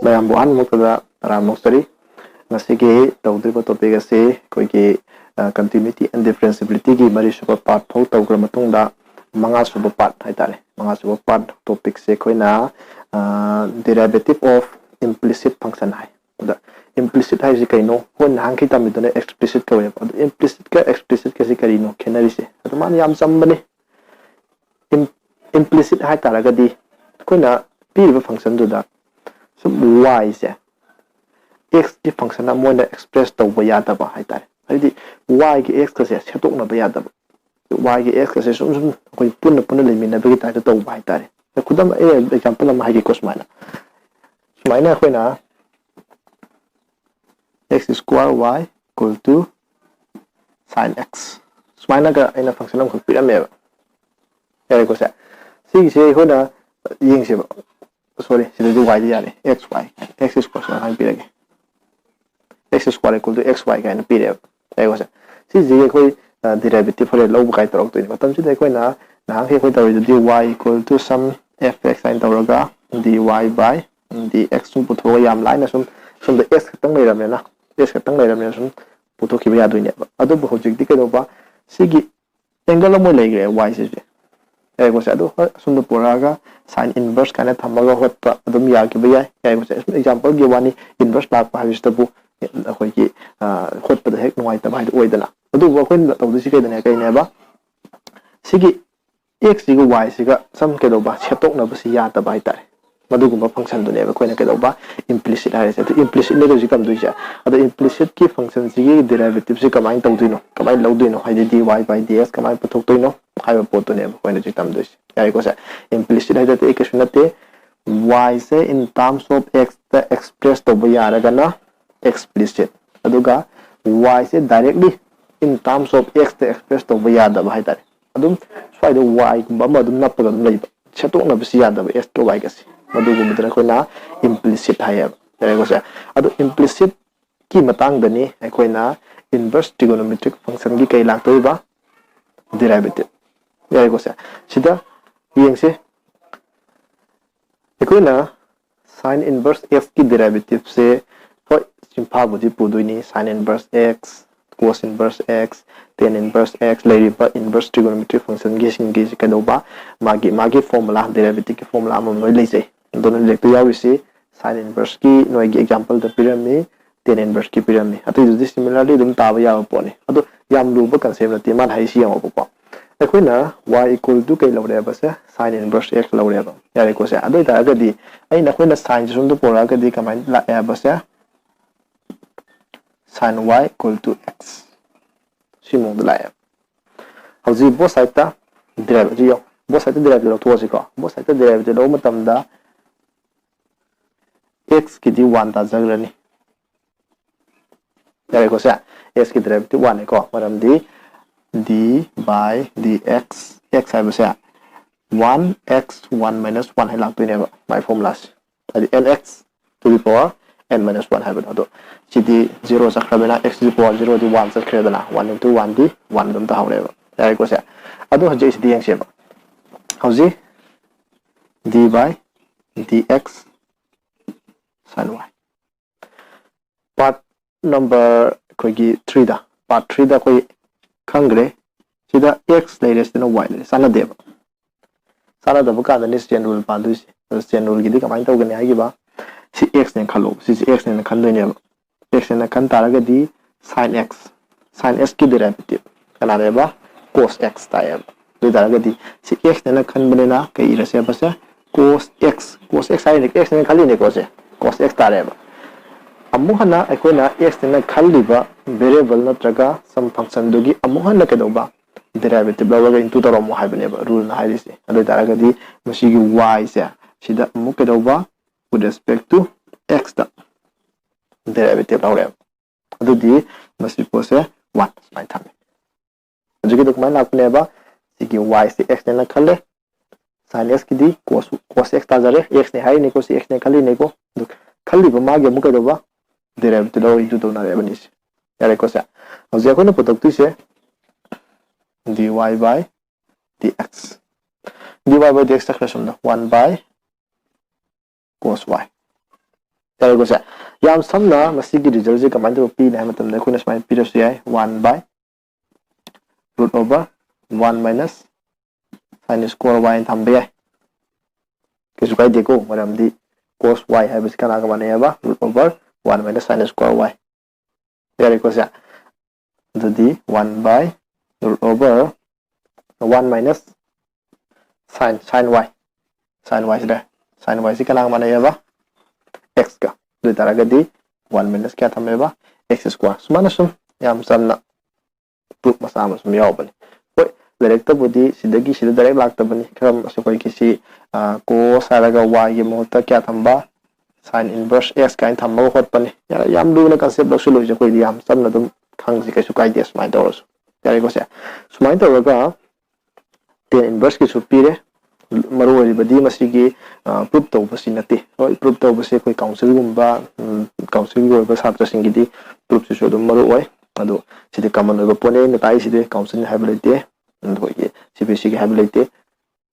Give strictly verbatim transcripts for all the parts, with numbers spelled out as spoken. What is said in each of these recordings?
ꯃꯌꯥꯝꯕꯨ ꯑꯍꯥꯟꯕꯃꯛꯇꯗ ꯇꯔꯥꯝꯅ ꯑꯣꯛꯆꯔꯤ꯫ ꯉꯁꯤꯒꯤ ꯇꯧꯗꯣꯔꯤꯕ topic ꯑꯁꯤ ꯑꯩꯈꯣꯏꯒꯤ continuity and differentiability ꯒꯤ ꯃꯔꯤꯁꯨꯕ part ꯐꯥꯎ ꯇꯧꯈ꯭ꯔ ꯃꯇꯨꯡꯗ ꯃꯉꯥꯁꯨꯕ part ꯍꯥꯏꯇꯥꯔꯦ, ꯃꯉꯥꯁꯨꯕ part topic ꯁꯦ ꯑꯩꯈꯣꯏꯅ derivative of implicit function ꯍꯥꯏ꯫ ꯑꯗ implicit ꯍꯥꯏꯁꯤ ꯀꯩꯅꯣ? ꯑꯩꯈꯣꯏ ꯅꯍꯥꯟꯈꯩ ꯇꯝꯃꯤꯗꯨꯅ explicit ꯀꯧꯋꯦꯕ꯫ ꯑꯗꯨ implicit ꯀ explicit ꯀꯁꯤ ꯀꯔꯤꯅꯣ ꯈꯦꯠꯅꯔꯤꯁꯦ? ꯑꯗꯨ ꯃꯥꯅ ꯌꯥꯝ ꯆꯝꯕꯅꯤ꯫ Implicit ꯍꯥꯏ ꯇꯥꯔꯒꯗꯤ ꯑꯩꯈꯣꯏꯅ ꯄꯤꯔꯤꯕ function ꯗꯨꯗ ꯁꯨꯝ y ꯁꯦ x ꯀꯤ function ꯑꯃ ꯑꯣꯏꯅ express ꯇꯧꯕ ꯌꯥꯗꯕ ꯍꯥꯏꯇꯥꯔꯦ꯫ ꯍꯥꯏꯗꯤ y ꯒ x ꯀꯁꯦ ꯁꯦꯠꯇꯣꯛꯅꯕ ꯌꯥꯗꯕ꯫ Y ꯒ x ꯀꯁꯦ ꯁꯨꯝ ꯁꯨꯝ ꯑꯩꯈꯣꯏ ꯄꯨꯟꯅ ꯄꯨꯟꯅ ꯂꯩꯃꯤꯟꯅꯕꯒꯤ type ꯇ ꯇꯧꯕ ꯍꯥꯏꯇꯥꯔꯦ꯫ ꯈꯨꯗꯝ ꯑꯩꯅ example ꯑꯃ ꯍꯥꯏꯒꯦꯀꯣ꯫ ꯁꯨꯃꯥꯏꯅ, ꯁꯨꯃꯥꯏꯅ ꯑꯩꯈꯣꯏꯅ x square y equal to sin x ꯁꯨꯃꯥꯏꯅꯒ ꯑꯩꯅ function ꯑꯃꯈꯛ ꯄꯤꯔꯝꯃꯦꯕ꯫ ꯌꯥꯔꯦꯀꯣ ꯁꯦ? ꯁꯤꯒꯤꯁꯦ ꯑꯩꯈꯣꯏꯅ ꯌꯦꯡꯁꯦꯕ꯫ Sorry, ꯁꯤꯗꯗꯤ y ꯗꯤ ꯌꯥꯔꯦ, x y, x square ꯁꯨꯃꯥꯏꯅ ꯄꯤꯔꯒꯦ꯫ X square equal to x y ꯀꯥꯏꯅ ꯄꯤꯔꯦꯕ꯫ ꯌꯥꯔꯦꯀꯣ ꯁꯦ? ꯁꯤꯁꯤꯒꯤ ꯑꯩꯈꯣꯏ derivative ꯍꯣꯔꯦꯟ ꯂꯧꯕ ꯀꯥꯏ ꯇꯧꯔꯛꯇꯣꯏꯅꯤ꯫ ꯃꯇꯝꯁꯤꯗ ꯑꯩꯈꯣꯏꯅ ꯅꯍꯥꯟꯈꯩ ꯑꯩꯈꯣꯏ ꯇꯧꯔꯤꯗꯨꯗꯤ y equal to some f x ꯍꯥꯏꯅ ꯇꯧꯔꯒ dy by dx ꯁꯨꯝ ꯄꯨꯊꯣꯛꯑꯒ ꯌꯥꯝ ꯂꯥꯏꯅ ꯁꯨꯝ ꯁꯣꯝꯗ x ꯈꯛꯇꯪ ꯂꯩꯔꯕꯅꯤꯅ, x ꯈꯛꯇꯪ ꯂꯩꯔꯕꯅꯤꯅ ꯁꯨꯝ ꯄꯨꯊꯣꯛꯈꯤꯕ ꯌꯥꯗꯣꯏꯅꯦꯕ꯫ ꯑꯗꯨꯕꯨ ꯍꯧꯖꯤꯛꯇꯤ ꯀꯩꯗꯧꯕ? ꯁꯤꯒꯤ angle ꯑꯃ ꯑꯣꯏꯅ ꯂꯩꯈ꯭ꯔꯦ y ꯁꯤꯁꯦ꯫ ꯌꯥꯔꯦꯀꯣ ꯁꯦ? ꯑꯗꯨ ꯍꯣꯏ, ꯑꯁꯣꯝꯗ ꯄꯨꯔꯛꯑꯒ sin inverse ꯀꯥꯏꯅ ꯊꯝꯃꯒ ꯍꯣꯠꯄ ꯑꯗꯨꯝ ꯌꯥꯈꯤꯕ ꯌꯥꯏ꯫ ꯌꯥꯔꯦꯀꯣ ꯁꯦ? ꯁꯨꯝ example ꯒꯤ ꯋꯥꯅꯤ, inverse ꯂꯥꯛꯄ ꯍꯥꯏꯕꯁꯤꯗꯕꯨ ꯑꯩꯈꯣꯏꯒꯤ ꯍꯣꯠꯄꯗ ꯍꯦꯛ ꯅꯨꯡꯉꯥꯏꯇꯕ ꯍꯥꯏꯗꯨ ꯑꯣꯏꯗꯅ꯫ ꯑꯗꯨꯕꯨ ꯑꯩꯈꯣꯏꯅ ꯇꯧꯗꯣꯏꯁꯤ ꯀꯩꯗꯅꯦ, ꯀꯩꯅꯦꯕ? ꯁꯤꯒꯤ x ꯁꯤꯒ y ꯁꯤꯒ ꯁꯝ ꯀꯩꯗꯧꯕ? ꯁꯦꯠꯇꯣꯛꯅꯕꯁꯤ ꯌꯥꯗꯕ ꯍꯥꯏꯇꯥꯔꯦ꯫ ꯃꯗꯨꯒꯨꯝꯕ function ꯗꯨꯅꯦꯕ ꯑꯩꯈꯣꯏꯅ ꯀꯩꯗꯧꯕ? Implicit ꯍꯥꯏꯔꯤꯁꯦ꯫ ꯑꯗꯨ implicit ꯅꯦ ꯍꯧꯖꯤꯛ ꯇꯝꯗꯣꯏꯁꯦ꯫ ꯑꯗꯣ implicit ꯀꯤ function ꯁꯤꯒꯤ derivative ꯁꯤ ꯀꯃꯥꯏꯅ ꯇꯧꯗꯣꯏꯅꯣ, ꯀꯃꯥꯏꯅ ꯂꯧꯗꯣꯏꯅꯣ, ꯍꯥꯏꯗꯤ dy by dx ꯀꯃꯥꯏꯅ ꯄꯨꯊꯣꯛꯇꯣꯏꯅꯣ ꯍꯥꯏꯕ ꯄꯣꯠꯇꯨꯅꯦꯕ ꯑꯩꯈꯣꯏꯅ ꯍꯧꯖꯤꯛ ꯇꯝꯗꯣꯏꯁꯦ꯫ ꯌꯥꯔꯦꯀꯣ ꯁꯦ? Implicit ꯍꯥꯏꯗꯤ ꯑꯇꯩ ꯀꯩꯁꯨ ꯅꯠꯇꯦ, y say in terms of x ꯇ express ꯇꯧꯕ ꯌꯥꯔꯒꯅ explicit, ꯑꯗꯨꯒ y say directly in terms of x ꯇ express ꯇꯧꯕ ꯌꯥꯗꯕ ꯍꯥꯏꯇꯥꯔꯦ꯫ ꯑꯗꯨꯝ ꯁ꯭ꯋꯥꯏꯗ y ꯒꯨꯝꯕ ꯑꯃ ꯑꯗꯨꯝ ꯅꯞꯄꯒ ꯑꯗꯨꯝ ꯂꯩꯕ, ꯁꯦꯠꯇꯣꯛꯅꯕꯁꯤ ꯌꯥꯗꯕ x ꯀ y ꯒꯁꯦ, ꯃꯗꯨꯒꯨꯝꯕꯗꯨꯅ ꯑꯩꯈꯣꯏꯅ implicit ꯍꯥꯏꯌꯦꯕ꯫ ꯌꯥꯔꯦꯀꯣ ꯁꯦ? ꯑꯗꯣ implicit ꯀꯤ ꯃꯇꯥꯡꯗꯅꯤ ꯑꯩꯈꯣꯏꯅ inverse trigonometric function ꯒꯤ ꯀꯩ ꯂꯥꯛꯇꯣꯏꯕ? Derivative꯫ ꯌꯥꯔꯦꯀꯣ ꯁꯦ? ꯁꯤꯗ ꯌꯦꯡꯁꯦ꯫ ꯑꯩꯈꯣꯏꯅ Sine inverse x ꯀꯤ derivative ꯁꯦ ꯍꯣꯏ ꯆꯤꯡꯐꯥꯕꯨꯗꯤ ꯄꯨꯗꯣꯏꯅꯤ, sine inverse x, cos inverse x, tan inverse x, ꯂꯩꯔꯤꯕ inverse trigonometric function ꯒꯤ ꯁꯤꯡꯒꯤꯁꯤ ꯀꯩꯗꯧꯕ, ꯃꯥꯒꯤ ꯃꯥꯒꯤ formula, derivative ꯀꯤ formula ꯑꯃꯃꯝ ꯂꯣꯏ ꯂꯩꯖꯩ꯫ ꯑꯗꯣ ꯅꯣꯏ ꯂꯥꯏꯔꯤꯛꯇ ꯌꯥꯎꯔꯤꯁꯤ sine inverse ꯀꯤ ꯅꯣꯏꯒꯤ example ꯗ ꯄꯤꯔꯝꯃꯤ, tan inverse ꯀꯤ ꯄꯤꯔꯝꯃꯤ꯫ ꯑꯇꯩꯗꯨꯗꯤ similarly ꯑꯗꯨꯝ ꯇꯥꯕ ꯌꯥꯕ ꯄꯣꯠꯅꯤ꯫ ꯑꯗꯣ ꯌꯥꯝ ꯂꯨꯕ concept ꯅꯠꯇꯦ, ꯃꯥꯅ ꯍꯥꯏꯁꯤ ꯌꯦꯡꯉꯣꯕꯀꯣ꯫ ꯑꯩꯈꯣꯏꯅ y equal to ꯀꯩ ꯂꯧꯔꯦꯕꯁꯦ, sine inverse x ꯂꯧꯔꯦꯕ꯫ ꯌꯥꯔꯦꯀꯣ ꯁꯦ? ꯑꯗꯨ ꯑꯣꯏꯇꯥꯔꯒꯗꯤ ꯑꯩꯅ, ꯑꯩꯈꯣꯏꯅ sine ꯁꯦ ꯁꯣꯝꯗ ꯄꯨꯔꯛꯑꯒꯗꯤ ꯀꯃꯥꯏꯅ ꯂꯥꯛꯑꯦ ꯍꯥꯏꯕꯁꯦ, sine y equal to x, ꯁꯤ ꯃꯑꯣꯡꯗ ꯂꯥꯛꯑꯦ꯫ ꯍꯧꯖꯤꯛ both side ꯇ derivative ꯌꯦꯡꯉꯣ, both side ꯇ derivative ꯂꯧꯊꯣꯛꯑꯁꯤꯀꯣ꯫ Both side ꯇ derivative ꯂꯧꯕ ꯃꯇꯝꯗ x ꯀꯤꯗꯤ ꯋꯥꯟ ꯇꯥꯖꯈ꯭ꯔꯅꯤ꯫ ꯌꯥꯔꯦꯀꯣ ꯁꯦ? X ꯀꯤ derivative ꯋꯥꯟ ꯅꯤꯀꯣ, ꯃꯔꯝꯗꯤ d by dx, x ꯍꯥꯏꯕꯁꯦ one x one minus one ꯍꯥꯏ ꯂꯥꯛꯇꯣꯏꯅꯦꯕ, ꯃꯥꯏ formula ꯁꯦ꯫ ꯍꯥꯏꯗꯤ n x to the power n minus one ꯍꯥꯏꯕꯗꯣ꯫ ꯑꯗꯣ ꯁꯤꯗꯤ ꯖꯤꯔꯣ ꯆꯠꯈ꯭ꯔꯕꯅꯤꯅ x to the power zero ꯗꯤ ꯋꯥꯟ ꯆꯠꯈ꯭ꯔꯦꯗꯅ, ꯋꯥꯟ into ꯋꯥꯟ ꯗꯤ ꯋꯥꯟ ꯑꯗꯨꯝ ꯇꯥꯍꯧꯔꯦꯕ꯫ ꯌꯥꯔꯦꯀꯣ ꯁꯦ? ꯑꯗꯣ ꯍꯧꯖꯤꯛ ꯁꯤꯗ ꯌꯦꯡꯁꯦꯕ꯫ ꯍꯧꯖꯤꯛ d by dx sine y꯫ Part number ꯑꯩꯈꯣꯏꯒꯤ three ꯗ, part three ꯗ ꯑꯩꯈꯣꯏ ꯈꯪꯈ꯭ꯔꯦ꯫ ꯁꯤꯗ x ꯂꯩꯔꯦ, ꯁꯤꯗꯅ y ꯂꯩꯔꯦ, ꯆꯥꯟꯅꯗꯦꯕ꯫ ꯆꯥꯟꯅꯗꯕ ꯀꯥꯟꯗꯅꯤ chain rule ꯄꯥꯟꯗꯣꯏꯁꯦ꯫ ꯑꯗꯣ chain rule ꯒꯤꯗꯤ ꯀꯃꯥꯏꯅ ꯇꯧꯒꯅꯤ ꯍꯥꯏꯈꯤꯕ? ꯁꯤ x ꯅꯦꯅ ꯈꯜꯂꯣ, ꯁꯤꯁꯦ x ꯅꯦꯅ ꯈꯟꯗꯣꯏꯅꯦꯕ꯫ X ꯅꯦꯅ ꯈꯟ ꯇꯥꯔꯒꯗꯤ sine x, sine x ꯀꯤ derivative ꯀꯅꯥꯅꯦꯕ? Cos x ꯇꯥꯏꯌꯦꯕ꯫ ꯑꯗꯨ ꯑꯣꯏꯇꯥꯔꯒꯗꯤ ꯁꯤ x ꯅꯦꯅ ꯈꯟꯕꯅꯤꯅ ꯀꯩ ꯏꯔꯁꯦꯕꯁꯦ? Cos x, cos x ꯍꯥꯏꯔꯤꯅꯦ, x ꯅꯦꯅ ꯈꯜꯂꯤꯅꯦꯀꯣ ꯁꯦ, cos x ꯇꯥꯔꯦꯕ꯫ ꯑꯃꯨꯛ ꯍꯟꯅ ꯑꯩꯈꯣꯏꯅ x ꯅꯦꯅ ꯈꯜꯂꯤꯕ variable ꯅꯠꯇ꯭ꯔꯒ some function ꯗꯨꯒꯤ ꯑꯃꯨꯛ ꯍꯟꯅ ꯀꯩꯗꯧꯕ? Derivative ꯂꯧꯔꯒ into ꯇꯧꯔꯝꯃꯣ ꯍꯥꯏꯕꯅꯦꯕ rule ꯅ ꯍꯥꯏꯔꯤꯁꯦ꯫ ꯑꯗꯨ ꯑꯣꯏꯇꯥꯔꯒꯗꯤ ꯃꯁꯤꯒꯤ y ꯁꯦ ꯁꯤꯗ ꯑꯃꯨꯛ ꯀꯩꯗꯧꯕ? With respect to x ꯇ derivative ꯂꯧꯔꯦꯕ꯫ ꯑꯗꯨꯗꯤ ꯃꯁꯤ ꯄꯣꯠꯁꯦ ꯋꯥꯟ ꯁꯨꯃꯥꯏꯅ ꯊꯝꯃꯦ꯫ ꯍꯧꯖꯤꯛꯀꯤꯗꯣ ꯀꯃꯥꯏꯅ ꯂꯥꯛꯄꯅꯦꯕ? ꯁꯤꯒꯤ y ꯁꯦ x ꯅꯦꯅ ꯈꯜꯂꯦ, sine x ꯀꯤꯗꯤ cos, cos x ꯇꯥꯖꯔꯦ, x ꯅꯦ ꯍꯥꯏꯔꯤꯅꯦꯀꯣ, ꯁꯤ x ꯅꯦ ꯈꯜꯂꯤꯅꯦꯀꯣ꯫ ꯑꯗꯨ ꯈꯜꯂꯤꯕ ꯃꯥꯒꯤ ꯑꯃꯨꯛ ꯀꯩꯗꯧꯕ? Derivative ꯂꯧꯔ into ꯇꯧꯅꯔꯦꯕ ꯑꯅꯤꯁꯦ꯫ ꯌꯥꯔꯦꯀꯣ ꯁꯦ? ꯍꯧꯖꯤꯛ ꯑꯩꯈꯣꯏꯅ ꯄꯨꯊꯣꯛꯇꯣꯏꯁꯦ dy by dx, dy by dx ꯆꯠꯈ꯭ꯔꯦ ꯁꯣꯝꯗ, ꯋꯥꯟ by cos y꯫ ꯌꯥꯔꯦꯀꯣ ꯁꯦ? ꯌꯥꯝ ꯁꯝꯅ ꯃꯁꯤꯒꯤ resultꯁꯦ ꯀꯃꯥꯏꯅ ꯇꯧꯔ ꯄꯤꯅꯤ ꯍꯥꯏꯕ ꯃꯇꯝꯗ ꯑꯩꯈꯣꯏꯅ ꯁꯨꯃꯥꯏꯅ ꯄꯤꯔꯁꯨ ꯌꯥꯏ, one by root over one minus sine square y ꯊꯝꯕ ꯌꯥꯏ꯫ ꯀꯩꯁꯨ ꯀꯥꯏꯗꯦꯀꯣ, ꯃꯔꯝꯗꯤ cos y ꯍꯥꯏꯕꯁꯤ ꯀꯅꯥꯒ ꯃꯥꯟꯅꯩ ꯍꯥꯏꯕ? Root over one minus sine square y꯫ ꯌꯥꯔꯦꯀꯣ ꯁꯦ? ꯑꯗꯨꯗꯤ one by root over one minus sine, sine y, sine y ꯁꯤꯗ, sine y ꯁꯤ ꯀꯅꯥꯒ ꯃꯥꯟꯅꯩ ꯍꯥꯏꯕ? X ꯀ꯫ ꯑꯗꯨ ꯑꯣꯏꯇꯥꯔꯒꯗꯤ one minus ꯀꯌꯥ ꯊꯝꯃꯦꯕ? X square꯫ ꯁꯨꯃꯥꯏꯅ ꯁꯨꯝ ꯌꯥꯝ ꯆꯝꯅ proof ꯃꯆꯥ ꯑꯃ ꯁꯨꯝ ꯌꯥꯎꯕꯅꯤ꯫ ꯍꯣꯏ, ꯂꯥꯏꯔꯤꯛꯇꯕꯨꯗꯤ ꯁꯤꯗꯒꯤ ꯁꯤꯗ direct ꯂꯥꯛꯇꯕꯅꯤ꯫ ꯈꯔ ꯑꯩꯈꯣꯏꯒꯤ ꯁꯤ cos ꯍꯥꯏꯔꯒ y ꯒꯤ ꯃꯍꯨꯠꯇ ꯀꯌꯥ ꯊꯝꯕ? Sine inverse x ꯀꯥꯏꯅ ꯊꯝꯃꯒ ꯍꯣꯠꯄꯅꯤ꯫ ꯌꯥꯔꯦ, ꯌꯥꯝ ꯂꯨꯅ concept ꯂꯧꯁꯤꯜꯂꯣꯏꯁꯦ, ꯑꯩꯈꯣꯏꯗꯤ ꯌꯥꯝ ꯆꯝꯅ ꯑꯗꯨꯝ ꯈꯪꯁꯤ, ꯀꯩꯁꯨ ꯀꯥꯏꯗꯦ ꯁꯨꯃꯥꯏꯅ ꯇꯧꯔꯁꯨ꯫ ꯌꯥꯔꯦꯀꯣ ꯁꯦ? ꯁꯨꯃꯥꯏꯅ ꯇꯧꯔꯒ tan inverse ꯀꯤꯁꯨ ꯄꯤꯔꯦ꯫ ꯃꯔꯨ ꯑꯣꯏꯔꯤꯕꯗꯤ ꯃꯁꯤꯒꯤ proof ꯇꯧꯕꯁꯤ ꯅꯠꯇꯦ꯫ ꯍꯣꯏ, proof ꯇꯧꯕꯁꯦ ꯑꯩꯈꯣꯏ council ꯒꯨꯝꯕ, council ꯒꯤ ꯑꯣꯏꯕ ꯁꯥꯇ꯭ꯔꯁꯤꯡꯒꯤꯗꯤ proof ꯁꯤꯁꯨ ꯑꯗꯨꯝ ꯃꯔꯨ ꯑꯣꯏ꯫ ꯑꯗꯣ ꯁꯤꯗꯤ common ꯑꯣꯏꯕ ꯄꯣꯠꯅꯦ꯫ ꯑꯩꯅ ꯇꯥꯛꯏꯁꯤꯗꯤ council ꯍꯥꯏꯕ ꯂꯩꯇꯦ, ꯑꯩꯈꯣꯏꯒꯤ C B S E ꯒꯤ ꯍꯥꯏꯕ ꯂꯩꯇꯦ꯫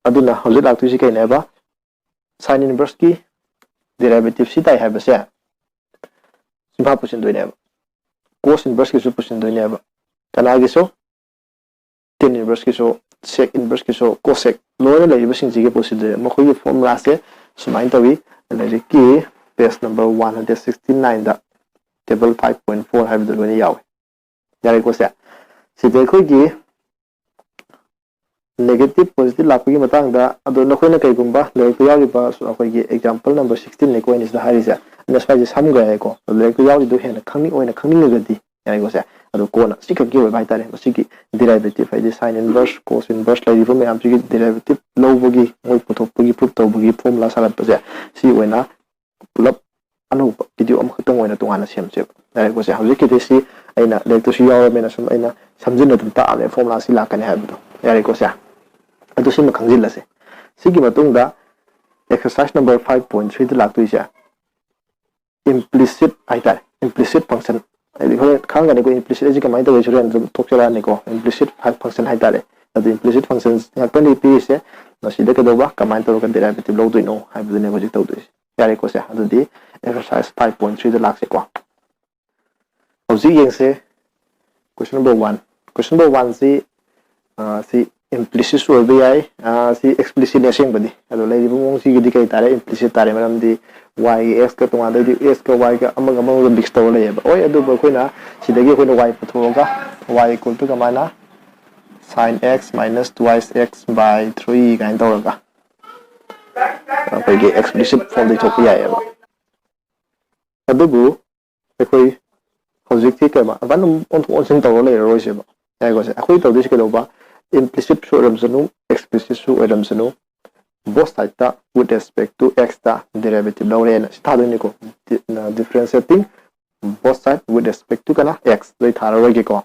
ꯑꯗꯨꯅ ꯍꯧꯖꯤꯛ ꯂꯥꯛꯇꯣꯏꯁꯤ ꯀꯩꯅꯦꯕ? Sine inverse ꯀꯤ derivative ꯁꯤ ꯇꯥꯏ ꯍꯥꯏꯕꯁꯦ ꯁꯤꯐꯥ ꯄꯨꯁꯤꯟꯗꯣꯏꯅꯦꯕ, cos inverse ꯀꯤꯁꯨ ꯄꯨꯁꯤꯟꯗꯣꯏꯅꯦꯕ꯫ ꯀꯅꯥꯒꯤꯁꯨ? Tan inverse ꯀꯤꯁꯨ, sec inverse ꯀꯤꯁꯨ, cosec ꯂꯣꯏꯅ ꯂꯩꯔꯤꯕꯁꯤꯡꯁꯤꯒꯤ ꯄꯨꯁꯤꯟꯗꯣꯏꯅꯦ꯫ ꯃꯈꯣꯏꯒꯤ formula ꯁꯦ ꯁꯨꯃꯥꯏꯅ ꯇꯧꯏ꯫ ꯂꯥꯏꯔꯤꯛꯀꯤ page number one hundred sixty nine ꯗ table five point four ꯍꯥꯏꯕꯗꯨ ꯂꯣꯏꯅ ꯌꯥꯎꯏ꯫ ꯌꯥꯔꯦꯀꯣ ꯁꯦ? ꯁꯤꯗ ꯑꯩꯈꯣꯏꯒꯤ negative positive ꯂꯥꯛꯄꯒꯤ ꯃꯇꯥꯡꯗ, ꯑꯗꯣ ꯅꯈꯣꯏꯅ ꯀꯩꯒꯨꯝꯕ ꯂꯥꯏꯔꯤꯛꯇ ꯌꯥꯎꯔꯤꯕ ꯑꯩꯈꯣꯏꯒꯤ example number sixteen ꯅꯤꯀꯣ ꯑꯩꯅ ꯁꯤꯗ ꯍꯥꯏꯔꯤꯁꯦ, ꯑꯩꯅ ꯁ꯭ꯋꯥꯏꯁꯦ ꯁꯝꯈ꯭ꯔꯦ ꯍꯥꯏꯀꯣ꯫ ꯑꯗꯣ ꯂꯥꯏꯔꯤꯛꯇ ꯌꯥꯎꯔꯤꯗꯣ ꯍꯦꯟꯅ ꯈꯪꯅꯤꯡ ꯑꯣꯏꯅ ꯈꯪꯅꯤꯡꯉꯒꯗꯤ, ꯌꯥꯔꯦꯀꯣ ꯁꯦ? ꯑꯗꯣ ꯀꯣꯟꯅ ꯁꯤꯈꯛꯀꯤ ꯑꯣꯏꯕ ꯍꯥꯏꯇꯥꯔꯦ, ꯃꯁꯤꯒꯤ derivative ꯍꯥꯏꯗꯤ sine inverse, cos inverse ꯂꯩꯔꯤꯕ ꯃꯌꯥꯝꯁꯤꯒꯤ derivative ꯂꯧꯕꯒꯤ, ꯃꯣꯏ ꯄꯨꯊꯣꯛꯄꯒꯤ, proof ꯇꯧꯕꯒꯤ formula ꯁꯥꯒꯠꯄꯁꯦ, ꯁꯤ ꯑꯣꯏꯅ ꯄꯨꯂꯞ ꯑꯅꯧꯕ video ꯑꯃꯈꯛꯇꯪ ꯑꯣꯏꯅ ꯇꯣꯉꯥꯟꯅ ꯁꯦꯝꯁꯦꯕ꯫ ꯌꯥꯔꯦꯀꯣ ꯁꯦ? ꯍꯧꯖꯤꯛꯀꯤꯗꯤ ꯁꯤ ꯑꯩꯅ ꯂꯥꯏꯔꯤꯛꯇꯁꯨ ꯌꯥꯎꯔꯕꯅꯤꯅ ꯁꯨꯝ ꯑꯩꯅ ꯁꯝꯖꯤꯟꯅ ꯑꯗꯨꯝ ꯇꯥꯛꯑꯕꯅꯦ, formula ꯁꯤ ꯂꯥꯛꯀꯅꯤ ꯍꯥꯏꯕꯗꯣ꯫ ꯌꯥꯔꯦꯀꯣ ꯁꯦ? ꯑꯗꯨ ꯁꯤꯃ ꯈꯪꯖꯤꯜꯂꯁꯦ꯫ ꯁꯤꯒꯤ ꯃꯇꯨꯡꯗ exercise number five point three ꯗ ꯂꯥꯛꯇꯣꯏꯁꯦ implicit ꯍꯥꯏꯇꯥꯔꯦ, implicit function꯫ ꯍꯥꯏꯗꯤ ꯍꯣꯔꯦꯟ ꯈꯪꯒꯅꯤꯀꯣ, implicit ꯑꯁꯤ ꯀꯃꯥꯏꯅ ꯇꯧꯋꯤ, ꯍꯣꯔꯦꯟ ꯑꯗꯨꯝ ꯊꯣꯛꯆꯔꯛꯑꯅꯤꯀꯣ, implicit function ꯍꯥꯏꯇꯥꯔꯦ꯫ ꯑꯗꯨ implicit function ꯉꯥꯛꯇꯅꯤ ꯄꯤꯔꯤꯁꯦ꯫ ꯃꯁꯤꯗ ꯀꯩꯗꯧꯕ, ꯀꯃꯥꯏꯅ ꯇꯧꯔꯒ derivative ꯂꯧꯗꯣꯏꯅꯣ ꯍꯥꯏꯕꯗꯨꯅꯦ ꯍꯧꯖꯤꯛ ꯇꯧꯗꯣꯏꯁꯦ꯫ ꯌꯥꯔꯦꯀꯣ ꯁꯦ꯫ ꯑꯗꯨꯗꯤ exercise five point three ꯗ ꯂꯥꯛꯁꯦꯀꯣ꯫ ꯍꯧꯖꯤꯛ ꯌꯦꯡꯁꯦ, question number one꯫ Question number one ꯁꯤ, ꯑ, ꯁꯤ implicitꯁꯨ ꯑꯣꯏꯕ ꯌꯥꯏ, ꯑ, ꯁꯤ explicitꯅꯤ ꯑꯁꯦꯡꯕꯗꯤ꯫ ꯑꯗꯣ ꯂꯩꯔꯤꯕ ꯃꯑꯣꯡꯁꯤꯒꯤꯗꯤ ꯀꯩ ꯇꯥꯔꯦ? Implicit ꯇꯥꯔꯦ꯫ ꯃꯔꯝꯗꯤ y ꯒ x ꯀ ꯇꯣꯉꯥꯟꯗꯩꯗꯤ x ꯀ y ꯒ ꯑꯃꯒ ꯑꯃꯒ mix ꯇꯧꯔ ꯂꯩꯌꯦꯕ꯫ ꯍꯣꯏ, ꯑꯗꯨꯕꯨ ꯑꯩꯈꯣꯏꯅ ꯁꯤꯗꯒꯤ ꯑꯩꯈꯣꯏꯅ y ꯄꯨꯊꯣꯛꯑꯒ y equal to ꯀꯃꯥꯏꯅ? Sin x minus twice x by three ꯀꯥꯏꯅ ꯇꯧꯔꯒ ꯑꯩꯈꯣꯏꯒꯤ explicit formꯗ ꯊꯣꯛꯄ ꯌꯥꯏꯑꯕ꯫ ꯑꯗꯨꯕꯨ ꯑꯩꯈꯣꯏ ꯍꯧꯖꯤꯛꯇꯤ ꯀꯩꯕ, ꯑꯗꯨꯃꯥꯏꯅ ꯑꯗꯨꯝ ꯑꯣꯟꯊꯣꯛ ꯑꯣꯟꯁꯤꯟ ꯇꯧꯔ ꯂꯩꯔꯔꯣꯏꯁꯦꯕ꯫ ꯌꯥꯏꯀꯣ ꯁꯦ? ꯑꯩꯈꯣꯏ ꯇꯧꯗꯣꯏꯁꯦ ꯀꯩꯗꯧꯕ? Implicitꯁꯨ ꯑꯣꯏꯔꯝꯁꯅꯨ, explicitꯁꯨ ꯑꯣꯏꯔꯝꯁꯅꯨ, both sideꯇ with respect to x ꯇ derivative ꯂꯧꯔꯦꯅ ꯁꯤ ꯊꯥꯗꯣꯏꯅꯤꯀꯣ꯫ Di-, differentiating both side with respect to ꯀꯅꯥ? X꯫ ꯑꯗꯨ ꯑꯩ ꯊꯥꯔꯔꯣꯏꯒꯦꯀꯣ꯫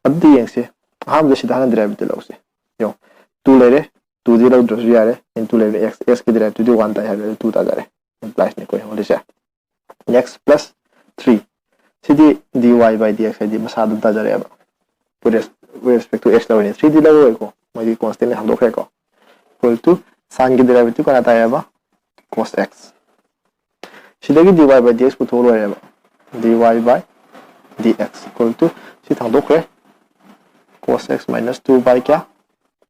ꯑꯗꯨꯗꯤ ꯌꯦꯡꯁꯤ꯫ ꯑꯍꯥꯟꯕꯗ ꯁꯤꯗ ꯍꯥꯟꯅ derivative ꯂꯧꯁꯦ꯫ ꯌꯦꯡꯉꯣ, two ꯂꯩꯔꯦ, two ꯗꯤ ꯂꯧꯗ꯭ꯔꯁꯨ ꯌꯥꯔꯦ꯫ Into ꯂꯩꯔꯦ, x, x ꯀꯤ derivative ꯗꯤ one ꯇꯥꯏ ꯍꯥꯏꯕꯗ two ꯇꯥꯖꯔꯦ꯫ Implies ꯅꯤꯀꯣ, ꯌꯦꯡꯉꯣ ꯁꯤꯁꯦ꯫ X plus three꯫ CD dy by dx ꯍꯥꯏꯗꯤ ꯃꯁꯥ ꯑꯗꯨꯝ ꯇꯥꯖꯔꯛꯑꯦꯕ꯫ With res-, with respect to x ꯂꯧꯔꯤꯅꯦ꯫ Three ꯗꯤ ꯂꯧꯔꯣꯏꯀꯣ, ꯃꯣꯏꯗꯤ constant ꯅ ꯍꯟꯗꯣꯛꯈ꯭ꯔꯦꯀꯣ꯫ Equal to sin ꯒꯤ derivative ꯀꯅꯥ ꯇꯥꯏꯌꯦꯕ? Cos x꯫ ꯁꯤꯗꯒꯤ dy by dx ꯄꯨꯊꯣꯛ ꯂꯣꯏꯔꯦꯕ꯫ Dy by dx equal to ꯁꯤ ꯊꯥꯡꯗꯣꯛꯈ꯭ꯔꯦ꯫ Cos x minus two by ꯀꯌꯥ?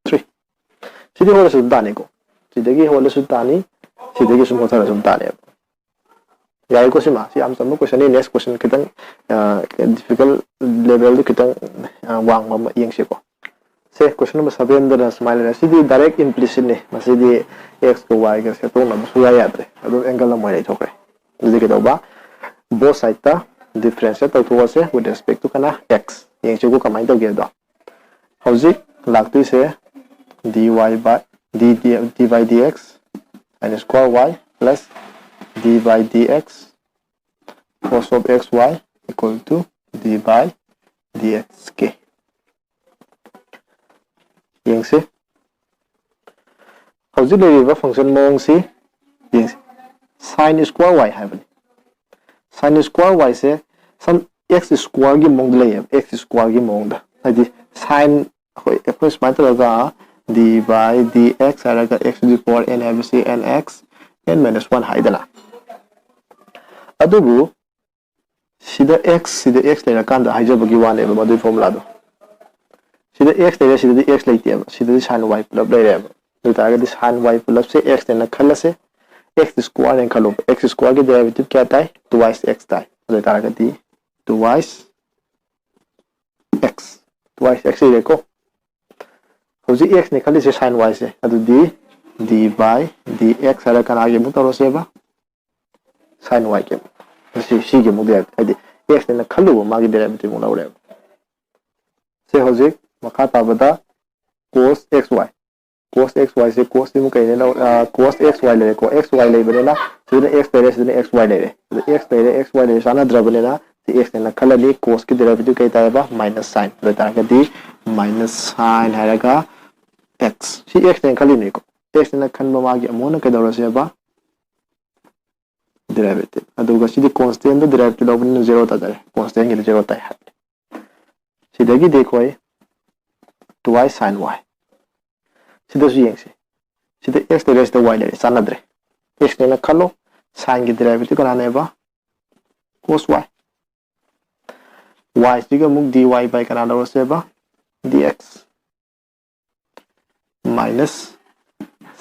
Three꯫ ꯁꯤꯗꯤ ꯍꯣꯠꯂꯁꯨ ꯑꯗꯨꯝ ꯇꯥꯅꯤꯀꯣ꯫ ꯁꯤꯗꯒꯤ ꯍꯣꯠꯂꯁꯨ ꯇꯥꯅꯤ, ꯁꯤꯗꯒꯤ ꯁꯨꯝ ꯍꯣꯠꯊꯔꯁꯨ ꯑꯗꯨꯝ ꯇꯥꯅꯦꯕ꯫ ꯌꯥꯏꯀꯣ ꯁꯤꯃ? ꯁꯤ ꯌꯥꯝ ꯆꯝꯕ questionꯅꯤ꯫ Next question ꯈꯤꯇꯪ, ꯑ, difficult levelꯗꯨ ꯈꯤꯇꯪ, ꯑ, ꯋꯥꯡꯕ ꯑꯃ ꯌꯦꯡꯁꯤꯀꯣ꯫ ꯁꯦ, question number sevenꯗꯅ ꯁꯨꯃꯥꯏꯅ ꯂꯩꯔꯦ꯫ ꯁꯤꯗꯤ direct implicitꯅꯤ꯫ ꯃꯁꯤꯗꯤ x ꯀ y ꯒ ꯁꯦꯠꯇꯣꯛꯅꯕ ꯁꯨꯡꯌꯥ ꯌꯥꯗ꯭ꯔꯦ꯫ ꯑꯗꯨꯝ angle ꯑꯃ ꯑꯣꯏꯅ ꯂꯩꯊꯣꯛꯈ꯭ꯔꯦ꯫ ꯑꯗꯨꯗꯤ ꯀꯩꯗꯧꯕ? Both sideꯇ differentiate ꯇꯧꯊꯣꯛꯑꯁꯦ with respect to ꯀꯅꯥ? X꯫ ꯌꯦꯡꯁꯤꯀꯣ ꯀꯃꯥꯏꯅ ꯇꯧꯒꯦ ꯑꯗꯣ꯫ ꯍꯧꯖꯤꯛ ꯂꯥꯛꯇꯣꯏꯁꯦ dy by d, d, d by dx sin square y plus d by dx cos of xy equal to d by dxk꯫ ꯌꯦꯡꯁꯤ꯫ ꯍꯧꯖꯤꯛ ꯂꯩꯔꯤꯕ function ꯃꯑꯣꯡꯁꯤ ꯌꯦꯡꯁꯤ꯫ Sin square y ꯍꯥꯏꯕꯅꯤ꯫ Sin square y ꯁꯦ ꯁꯝ-, x square ꯒꯤ ꯃꯑꯣꯡꯗ ꯂꯩꯌꯦꯕ, x square ꯒꯤ ꯃꯑꯣꯡꯗ꯫ ꯍꯥꯏꯗꯤ sin, ꯑꯩꯈꯣꯏ, ꯑꯩꯈꯣꯏ ꯁꯨꯃꯥꯏꯅ ꯇꯧꯔꯒ d by dx ꯍꯥꯏꯔꯒ x to the power n ꯍꯥꯏꯕꯁꯤ nx, n minus one ꯍꯥꯏꯗꯅ꯫ ꯑꯗꯨꯕꯨ ꯁꯤꯗ x, ꯁꯤꯗ x ꯂꯩꯔꯀꯥꯟꯗ ꯍꯥꯏꯖꯕꯒꯤ ꯋꯥꯅꯦꯕ ꯃꯗꯨꯒꯤ formula ꯗꯣ꯫ ꯁꯤꯗ x ꯂꯩꯔꯦ, ꯁꯤꯗꯗꯤ x ꯂꯩꯇꯦꯕ, ꯁꯤꯗꯗꯤ sin y ꯄꯨꯂꯞ ꯂꯩꯔꯦꯕ꯫ ꯑꯗꯨ ꯑꯣꯏꯇꯥꯔꯒꯗꯤ sin y ꯄꯨꯂꯞꯁꯦ x ꯅꯦꯅ ꯈꯜꯂꯁꯦ, x square ꯅꯦꯅ ꯈꯜꯂꯣꯕ꯫ X square ꯒꯤ derivative ꯀꯌꯥ ꯇꯥꯏ? Two y x ꯇꯥꯏ꯫ ꯑꯗꯨ ꯑꯣꯏꯇꯥꯔꯒꯗꯤ two y x, two y x ꯂꯩꯔꯦꯀꯣ꯫ ꯍꯧꯖꯤꯛ x ꯅꯦ ꯈꯜꯂꯤꯁꯦ sin y ꯁꯦ, ꯑꯗꯨꯗꯤ d by dx ꯍꯥꯏꯔ ꯀꯅꯥꯒꯤ ꯑꯃꯨꯛ ꯇꯧꯔꯁꯦꯕ? Sin y ꯒꯤ ꯑꯃꯨꯛ꯫ ꯁꯤ, ꯁꯤꯒꯤ ꯑꯃꯨꯛ derivative, ꯍꯥꯏꯗꯤ x ꯅꯦꯅ ꯈꯜꯂꯨꯕ ꯃꯥꯒꯤ derivative ꯑꯃꯨꯛ ꯂꯧꯔꯦꯕ꯫ ꯁꯦ ꯍꯧꯖꯤꯛ ꯃꯈꯥ ꯇꯥꯕꯗ cos x y꯫ Cos x y ꯁꯦ, cos ꯁꯤꯃꯨꯛ ꯀꯩꯅꯦ? ꯑ, cos x y ꯂꯩꯔꯦꯀꯣ꯫ X y ꯂꯩꯕꯅꯤꯅ ꯁꯤꯗꯅ x ꯂꯩꯔꯦ, ꯁꯤꯗꯅ x y ꯂꯩꯔꯦ꯫ ꯑꯗ x ꯂꯩꯔꯦ, x y ꯂꯩꯔꯦ, ꯆꯥꯟꯅꯗ꯭ꯔꯕꯅꯤꯅ ꯁꯤ x ꯅꯦꯅ ꯈꯜꯂꯅꯤ꯫ Cos ꯀꯤ derivative ꯀꯩ ꯇꯥꯏꯌꯦꯕ? Minus sin꯫ ꯑꯗꯨ ꯑꯣꯏꯇꯥꯔꯒꯗꯤ minus sin ꯍꯥꯏꯔꯒ x꯫ ꯁꯤ x ꯅꯦꯅ ꯈꯜꯂꯤꯅꯤꯀꯣ꯫ X ꯅꯦꯅ ꯈꯟꯕ ꯃꯥꯒꯤ ꯑꯃꯨꯛ ꯍꯟꯅ ꯀꯩꯗꯧꯔꯁꯦꯕ? Derivative꯫ ꯑꯗꯨꯒ ꯁꯤꯗꯤ constant ꯗ derivative ꯂꯧꯕꯅꯤꯅ zero ꯇꯥꯖꯔꯦ꯫ Constant ꯒꯤꯗꯤ zero ꯇꯥꯏ ꯍꯥꯏ꯫ ꯁꯤꯗꯒꯤꯗꯤ ꯑꯩꯈꯣꯏ two y sin y꯫ ꯁꯤꯗꯁꯨ ꯌꯦꯡꯁꯤ꯫ ꯁꯤꯗ x ꯂꯩꯔꯦ, ꯁꯤꯗ y ꯂꯩꯔꯦ, ꯆꯥꯟꯅꯗ꯭ꯔꯦ꯫ X ꯅꯦꯅ ꯈꯜꯂꯣ, sin ꯒꯤ derivative ꯀꯅꯥꯅꯦꯕ? Cos y꯫ Y ꯁꯤꯒ ꯑꯃꯨꯛ dy by ꯀꯅꯥ ꯂꯧꯔꯁꯦꯕ? Dx꯫ Minus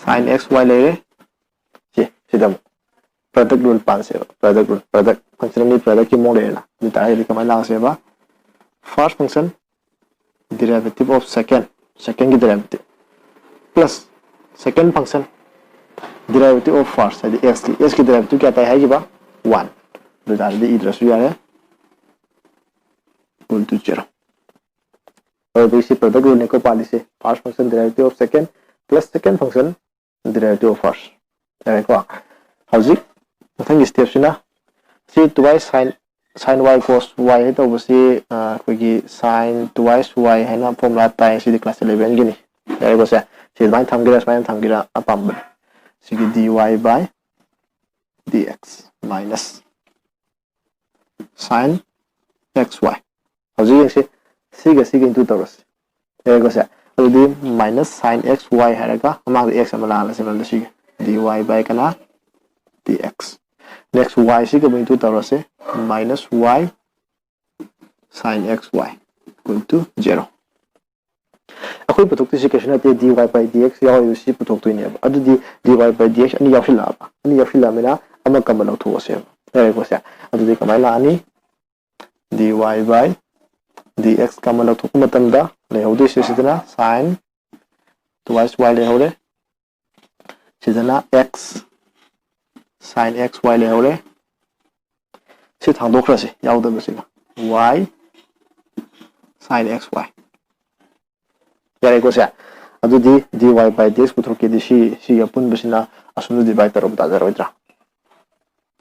sin x y ꯂꯩꯔꯦ꯫ ꯁꯤ, ꯁꯤꯗ ꯑꯃꯨꯛ product rule ꯄꯥꯟꯁꯦꯕ꯫ Product rule, product, function ꯑꯅꯤ product ꯀꯤ ꯃꯑꯣꯡ ꯂꯩꯔꯦꯅ꯫ ꯑꯗꯨ ꯇꯥꯔꯒꯗꯤ ꯀꯃꯥꯏꯅ ꯂꯥꯛꯁꯦꯕ? First function derivative of second, second ꯒꯤ derivative, plus second function derivative of first, ꯍꯥꯏꯗꯤ x ꯀꯤ, x ꯀꯤ derivative ꯀꯌꯥ ꯇꯥꯏ ꯍꯥꯏꯈꯤꯕ? One꯫ ꯑꯗꯨ ꯇꯥꯔꯗꯤ ꯏꯗ꯭ꯔꯁꯨ ꯌꯥꯔꯦ, equal to zero꯫ ꯑꯗꯨꯗꯤ ꯁꯤ product rule ꯅꯤꯀꯣ ꯄꯥꯜꯂꯤꯁꯦ, first function derivative of second plus second function derivative of first꯫ ꯌꯥꯔꯦꯀꯣ? ꯍꯧꯖꯤꯛ ꯃꯊꯪꯒꯤ step ꯁꯤꯅ ꯁꯤ two y sin, sin y cos y ꯍꯥꯏ ꯇꯧꯕꯁꯤ, ꯑ, ꯑꯩꯈꯣꯏꯒꯤ sin two y y ꯍꯥꯏꯅ formula ꯇꯥꯏ, ꯁꯤꯗꯤ class eleven ꯒꯤꯅꯤ꯫ ꯌꯥꯔꯦꯀꯣ ꯁꯦ? ꯁꯤ ꯑꯗꯨꯃꯥꯏꯅ ꯊꯝꯒꯦꯔꯥ, ꯁꯨꯃꯥꯏꯅ ꯊꯝꯒꯦꯔꯥ ꯑꯄꯥꯝꯕꯅꯤ꯫ ꯁꯤꯒꯤ dy by dx minus sin x y꯫ ꯍꯧꯖꯤꯛ ꯌꯦꯡꯁꯤ, ꯁꯤꯒ ꯁꯤꯒ into ꯇꯧꯔꯁꯤ꯫ ꯌꯥꯔꯦꯀꯣ ꯁꯦ? ꯑꯗꯨꯗꯤ minus sin x y ꯍꯥꯏꯔꯒ ꯃꯃꯥꯡꯗ x ꯑꯃ ꯂꯥꯛꯍꯜꯂꯁꯤ, ꯃꯔꯝꯗꯤ ꯁꯤꯒꯤ dy by ꯀꯅꯥ? dx. Next y ꯁꯤ ꯀꯃꯥꯏꯅ ꯇꯧꯔꯁꯦ? Minus y sin xy equal to zero. ꯑꯩꯈꯣꯏ ꯄꯨꯊꯣꯛꯇꯣꯏꯁꯤ ꯀꯩꯁꯨ ꯅꯠꯇꯦ, dy by dx ꯌꯥꯎꯔꯤꯕꯁꯤ ꯄꯨꯊꯣꯛꯇꯣꯏꯅꯦꯕ꯫ ꯑꯗꯨꯗꯤ dy by dx ꯑꯅꯤ ꯌꯥꯎꯁꯤꯜꯂꯛꯑꯕ, ꯑꯅꯤ ꯌꯥꯎꯁꯤꯜꯂꯛꯑꯕꯅꯤꯅ ꯑꯃ common ꯂꯧꯊꯣꯛꯑꯁꯦꯕ꯫ ꯌꯥꯔꯦꯀꯣ ꯁꯦ? ꯑꯗꯨꯗꯤ ꯀꯃꯥꯏꯅ ꯂꯥꯛꯑꯅꯤ? Dy by dx common ꯂꯧꯊꯣꯛꯄ ꯃꯇꯝꯗ ꯂꯩꯍꯧꯗꯣꯏꯁꯦ ꯁꯤꯗꯅ sin twice y ꯂꯩꯍꯧꯔꯦ, ꯁꯤꯗꯅ x sin xy ꯂꯩꯍꯧꯔꯦ꯫ ꯁꯤ ꯊꯥꯡꯗꯣꯛꯈ꯭ꯔꯁꯤ, ꯌꯥꯎꯗꯕꯁꯤꯅ y sin xy꯫ ꯌꯥꯔꯦꯀꯣ ꯁꯦ? ꯑꯗꯨꯗꯤ dy by dx ꯄꯨꯊꯣꯛꯀꯦꯗꯤ ꯁꯤ, ꯁꯤꯒꯤ ꯑꯄꯨꯟꯕꯁꯤꯅ ꯑꯁꯨꯝꯅ divide ꯇꯧꯔꯒ ꯇꯥꯖꯔꯣꯏꯗ꯭ꯔꯥ?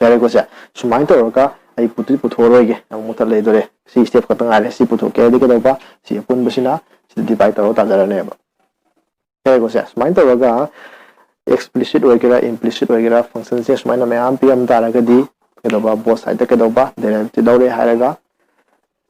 ꯌꯥꯔꯦꯀꯣ ꯁꯦ? ꯁꯨꯃꯥꯏꯅ ꯇꯧꯔꯒ ꯑꯩ ꯄꯨꯊꯣꯛꯇꯤ ꯄꯨꯊꯣꯛꯑꯔꯣꯏꯒꯦ, ꯑꯃꯨꯛ ꯃꯨꯊꯠ ꯂꯩꯗꯣꯔꯦ꯫ ꯁꯤ step ꯈꯛꯇ ꯉꯥꯏꯔꯦ꯫ ꯁꯤ ꯄꯨꯊꯣꯛꯀꯦ ꯍꯥꯏꯗꯤ ꯀꯩꯗꯧꯕ? ꯁꯤ ꯑꯄꯨꯟꯕꯁꯤꯅ ꯁꯤꯗ divide ꯇꯧꯔꯒ ꯇꯥꯖꯔꯅꯦꯕ꯫ ꯌꯥꯔꯦꯀꯣ ꯁꯦ? ꯁꯨꯃꯥꯏꯅ ꯇꯧꯔꯒ explicit ꯑꯣꯏꯒꯦꯔꯥ implicit ꯑꯣꯏꯒꯦꯔꯥ function ꯁꯦ ꯁꯨꯃꯥꯏꯅ ꯃꯌꯥꯝ ꯄꯤꯔꯝ ꯇꯥꯔꯒꯗꯤ ꯀꯩꯗꯧꯕ? Both side ꯇ ꯀꯩꯗꯧꯕ? Derivative ꯂꯧꯔꯦ ꯍꯥꯏꯔꯒ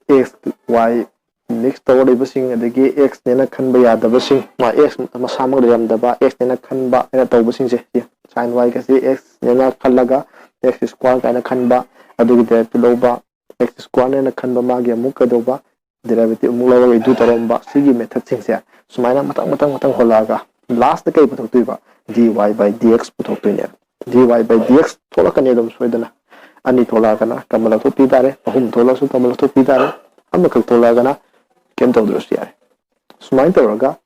x y mix ꯇꯧꯔ ꯂꯩꯕꯁꯤꯡ, ꯑꯗꯒꯤ x ꯅꯦꯅ ꯈꯟꯕ ꯌꯥꯗꯕꯁꯤꯡ, ꯃꯥ x ꯃꯁꯥꯃꯛ ꯂꯩꯔꯝꯗꯕ, x ꯅꯦꯅ ꯈꯟꯕ ꯍꯥꯏꯅ ꯇꯧꯕꯁꯤꯡꯁꯦ, ꯁꯤ sin y ꯒꯁꯤ x ꯅꯦꯅ ꯈꯜꯂꯒ x square ꯀꯥꯏꯅ ꯈꯟꯕ, ꯑꯗꯨꯒꯤ derivative ꯂꯧꯕ, x square ꯅꯦꯅ ꯈꯟꯕ ꯃꯥꯒꯤ ꯑꯃꯨꯛ ꯀꯩꯗꯧꯕ? Derivative ꯑꯃꯨꯛ ꯂꯧꯔꯒ reduce ꯇꯧꯔꯝꯕ꯫ ꯁꯤꯒꯤ method ꯁꯤꯡꯁꯦ ꯁꯨꯃꯥꯏꯅ ꯃꯊꯪ ꯃꯊꯪ ꯃꯊꯪ ꯍꯣꯜꯂꯛꯑꯒ last ꯇ ꯀꯩ ꯄꯨꯊꯣꯛꯇꯣꯏꯕ? Dy by dx ꯄꯨꯊꯣꯛꯇꯣꯏꯅꯦꯕ꯫ Dy by dx ꯊꯣꯛꯂꯛꯀꯅꯤ ꯑꯗꯨꯝ ꯁꯣꯏꯗꯅ꯫ ꯑꯅꯤ ꯊꯣꯛꯂꯛꯑꯒꯅ common ꯂꯧꯊꯣꯛꯄꯤ ꯇꯥꯔꯦ, ꯑꯍꯨꯝ ꯊꯣꯛꯂꯛꯑꯁꯨ common ꯂꯧꯊꯣꯛꯄꯤ ꯇꯥꯔꯦ, ꯑꯃꯈꯛ ꯊꯣꯛꯂꯛꯑꯒꯅ ꯀꯩꯝ ꯇꯧꯗ꯭ꯔꯁꯨ ꯌꯥꯔꯦ꯫ ꯁꯨꯃꯥꯏꯅ ꯇꯧꯔꯒ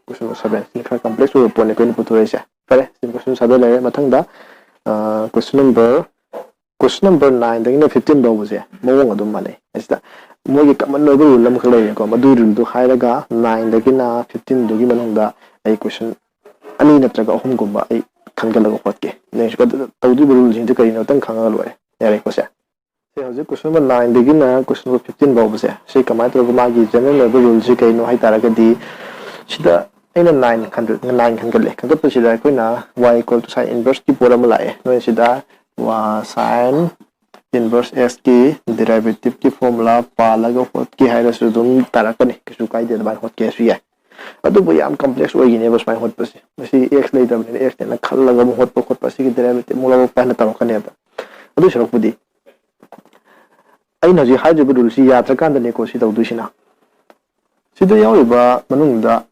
question number seven ꯁꯤꯅ ꯈꯔ complex ꯑꯣꯏꯕ ꯄꯣꯠꯅꯤ ꯑꯩꯈꯣꯏꯅ ꯄꯨꯊꯣꯔꯛꯏꯁꯦ꯫ ꯐꯔꯦ, ꯁꯤ question seven ꯂꯩꯔꯦ꯫ ꯃꯊꯪꯗ, ꯑ, question number, question number nine ꯗꯒꯤꯅ fifteen ꯐꯥꯎꯕꯁꯦ ꯃꯑꯣꯡ ꯑꯗꯨꯝ ꯃꯥꯟꯅꯩ꯫ ꯑꯁꯤꯗ ꯃꯣꯏꯒꯤ common ꯑꯣꯏꯕ rule ꯑꯃꯈꯛ ꯂꯩꯔꯦꯀꯣ꯫ ꯃꯗꯨꯒꯤ rule ꯗꯨ ꯍꯥꯏꯔꯒ nine ꯗꯒꯤꯅ fifteen ꯗꯨꯒꯤ ꯃꯅꯨꯡꯗ ꯑꯩ question ꯑꯅꯤ ꯅꯠꯇ꯭ꯔꯒ ꯑꯍꯨꯝꯒꯨꯝꯕ ꯑꯩ ꯈꯟꯒꯠꯂꯒ ꯍꯣꯠꯀꯦ꯫ ꯅꯦꯛꯁ ꯇꯧꯗꯣꯏꯕ rule ꯁꯤꯡꯁꯦ ꯀꯔꯤꯅꯣ ꯑꯃꯇꯪ ꯈꯪꯉꯒ ꯂꯣꯏꯔꯦ꯫ ꯌꯥꯔꯦꯀꯣ ꯁꯦ? ꯁꯦ, ꯍꯧꯖꯤꯛ question number nine ꯗꯒꯤꯅ question number fifteen ꯐꯥꯎꯕꯁꯦ, ꯁꯤ ꯀꯃꯥꯏꯅ ꯇꯧꯔꯒ ꯃꯥꯒꯤ general ꯑꯣꯏꯕ rule ꯁꯤ ꯀꯩꯅꯣ ꯍꯥꯏ ꯇꯥꯔꯒꯗꯤ, ꯁꯤꯗ ꯑꯩꯅ nine ꯈꯟꯒꯠ-, nine ꯈꯟꯒꯠꯂꯦ꯫ ꯈꯟꯒꯠꯄꯁꯤꯗ ꯑꯩꯈꯣꯏꯅ y equal to sin inverse ꯀꯤ ꯄꯣꯠ ꯑꯃ ꯂꯥꯛꯑꯦ꯫ ꯅꯣꯏ ꯁꯤꯗ ꯋꯥ-, sin inverse x ꯀꯤ derivative ꯀꯤ formula ꯄꯥꯜꯂꯒ ꯍꯣꯠꯀꯦ ꯍꯥꯏꯔꯁꯨ ꯑꯗꯨꯝ ꯇꯥꯔꯛꯀꯅꯤ, ꯀꯩꯁꯨ ꯀꯥꯏꯗꯦ, ꯑꯗꯨꯃꯥꯏꯅ ꯍꯣꯠꯀꯦ ꯍꯥꯏꯁꯨ ꯌꯥꯏ꯫ ꯑꯗꯨꯕꯨ ꯌꯥꯝ complex ꯑꯣꯏꯒꯅꯦꯕ ꯁꯨꯃꯥꯏꯅ ꯍꯣꯠꯄꯁꯦ꯫ ꯃꯁꯤ x ꯂꯩꯇꯕꯅꯤꯅ x ꯅꯦꯅ ꯈꯜꯂꯒ ꯑꯃꯨꯛ ꯍꯣꯠꯄ ꯈꯣꯠꯄ, ꯑꯁꯤꯒꯤ derivative ꯑꯃꯨꯛ ꯂꯧꯔꯛꯄ ꯍꯥꯏꯅ ꯇꯧꯔꯛꯀꯅꯦꯕ꯫ ꯑꯗꯨ ꯁꯔꯨꯛꯄꯨꯗꯤ ꯑꯩꯅ ꯍꯧꯖꯤꯛ ꯍꯥꯏꯖꯔꯤꯕ rule ꯁꯤ ꯌꯥꯗ꯭ꯔꯀꯥꯟꯗꯅꯦꯀꯣ ꯁꯤ ꯇꯧꯗꯣꯏꯁꯤꯅ꯫ ꯁꯤꯗ ꯌꯥꯎꯔꯤꯕ ꯃꯅꯨꯡꯗ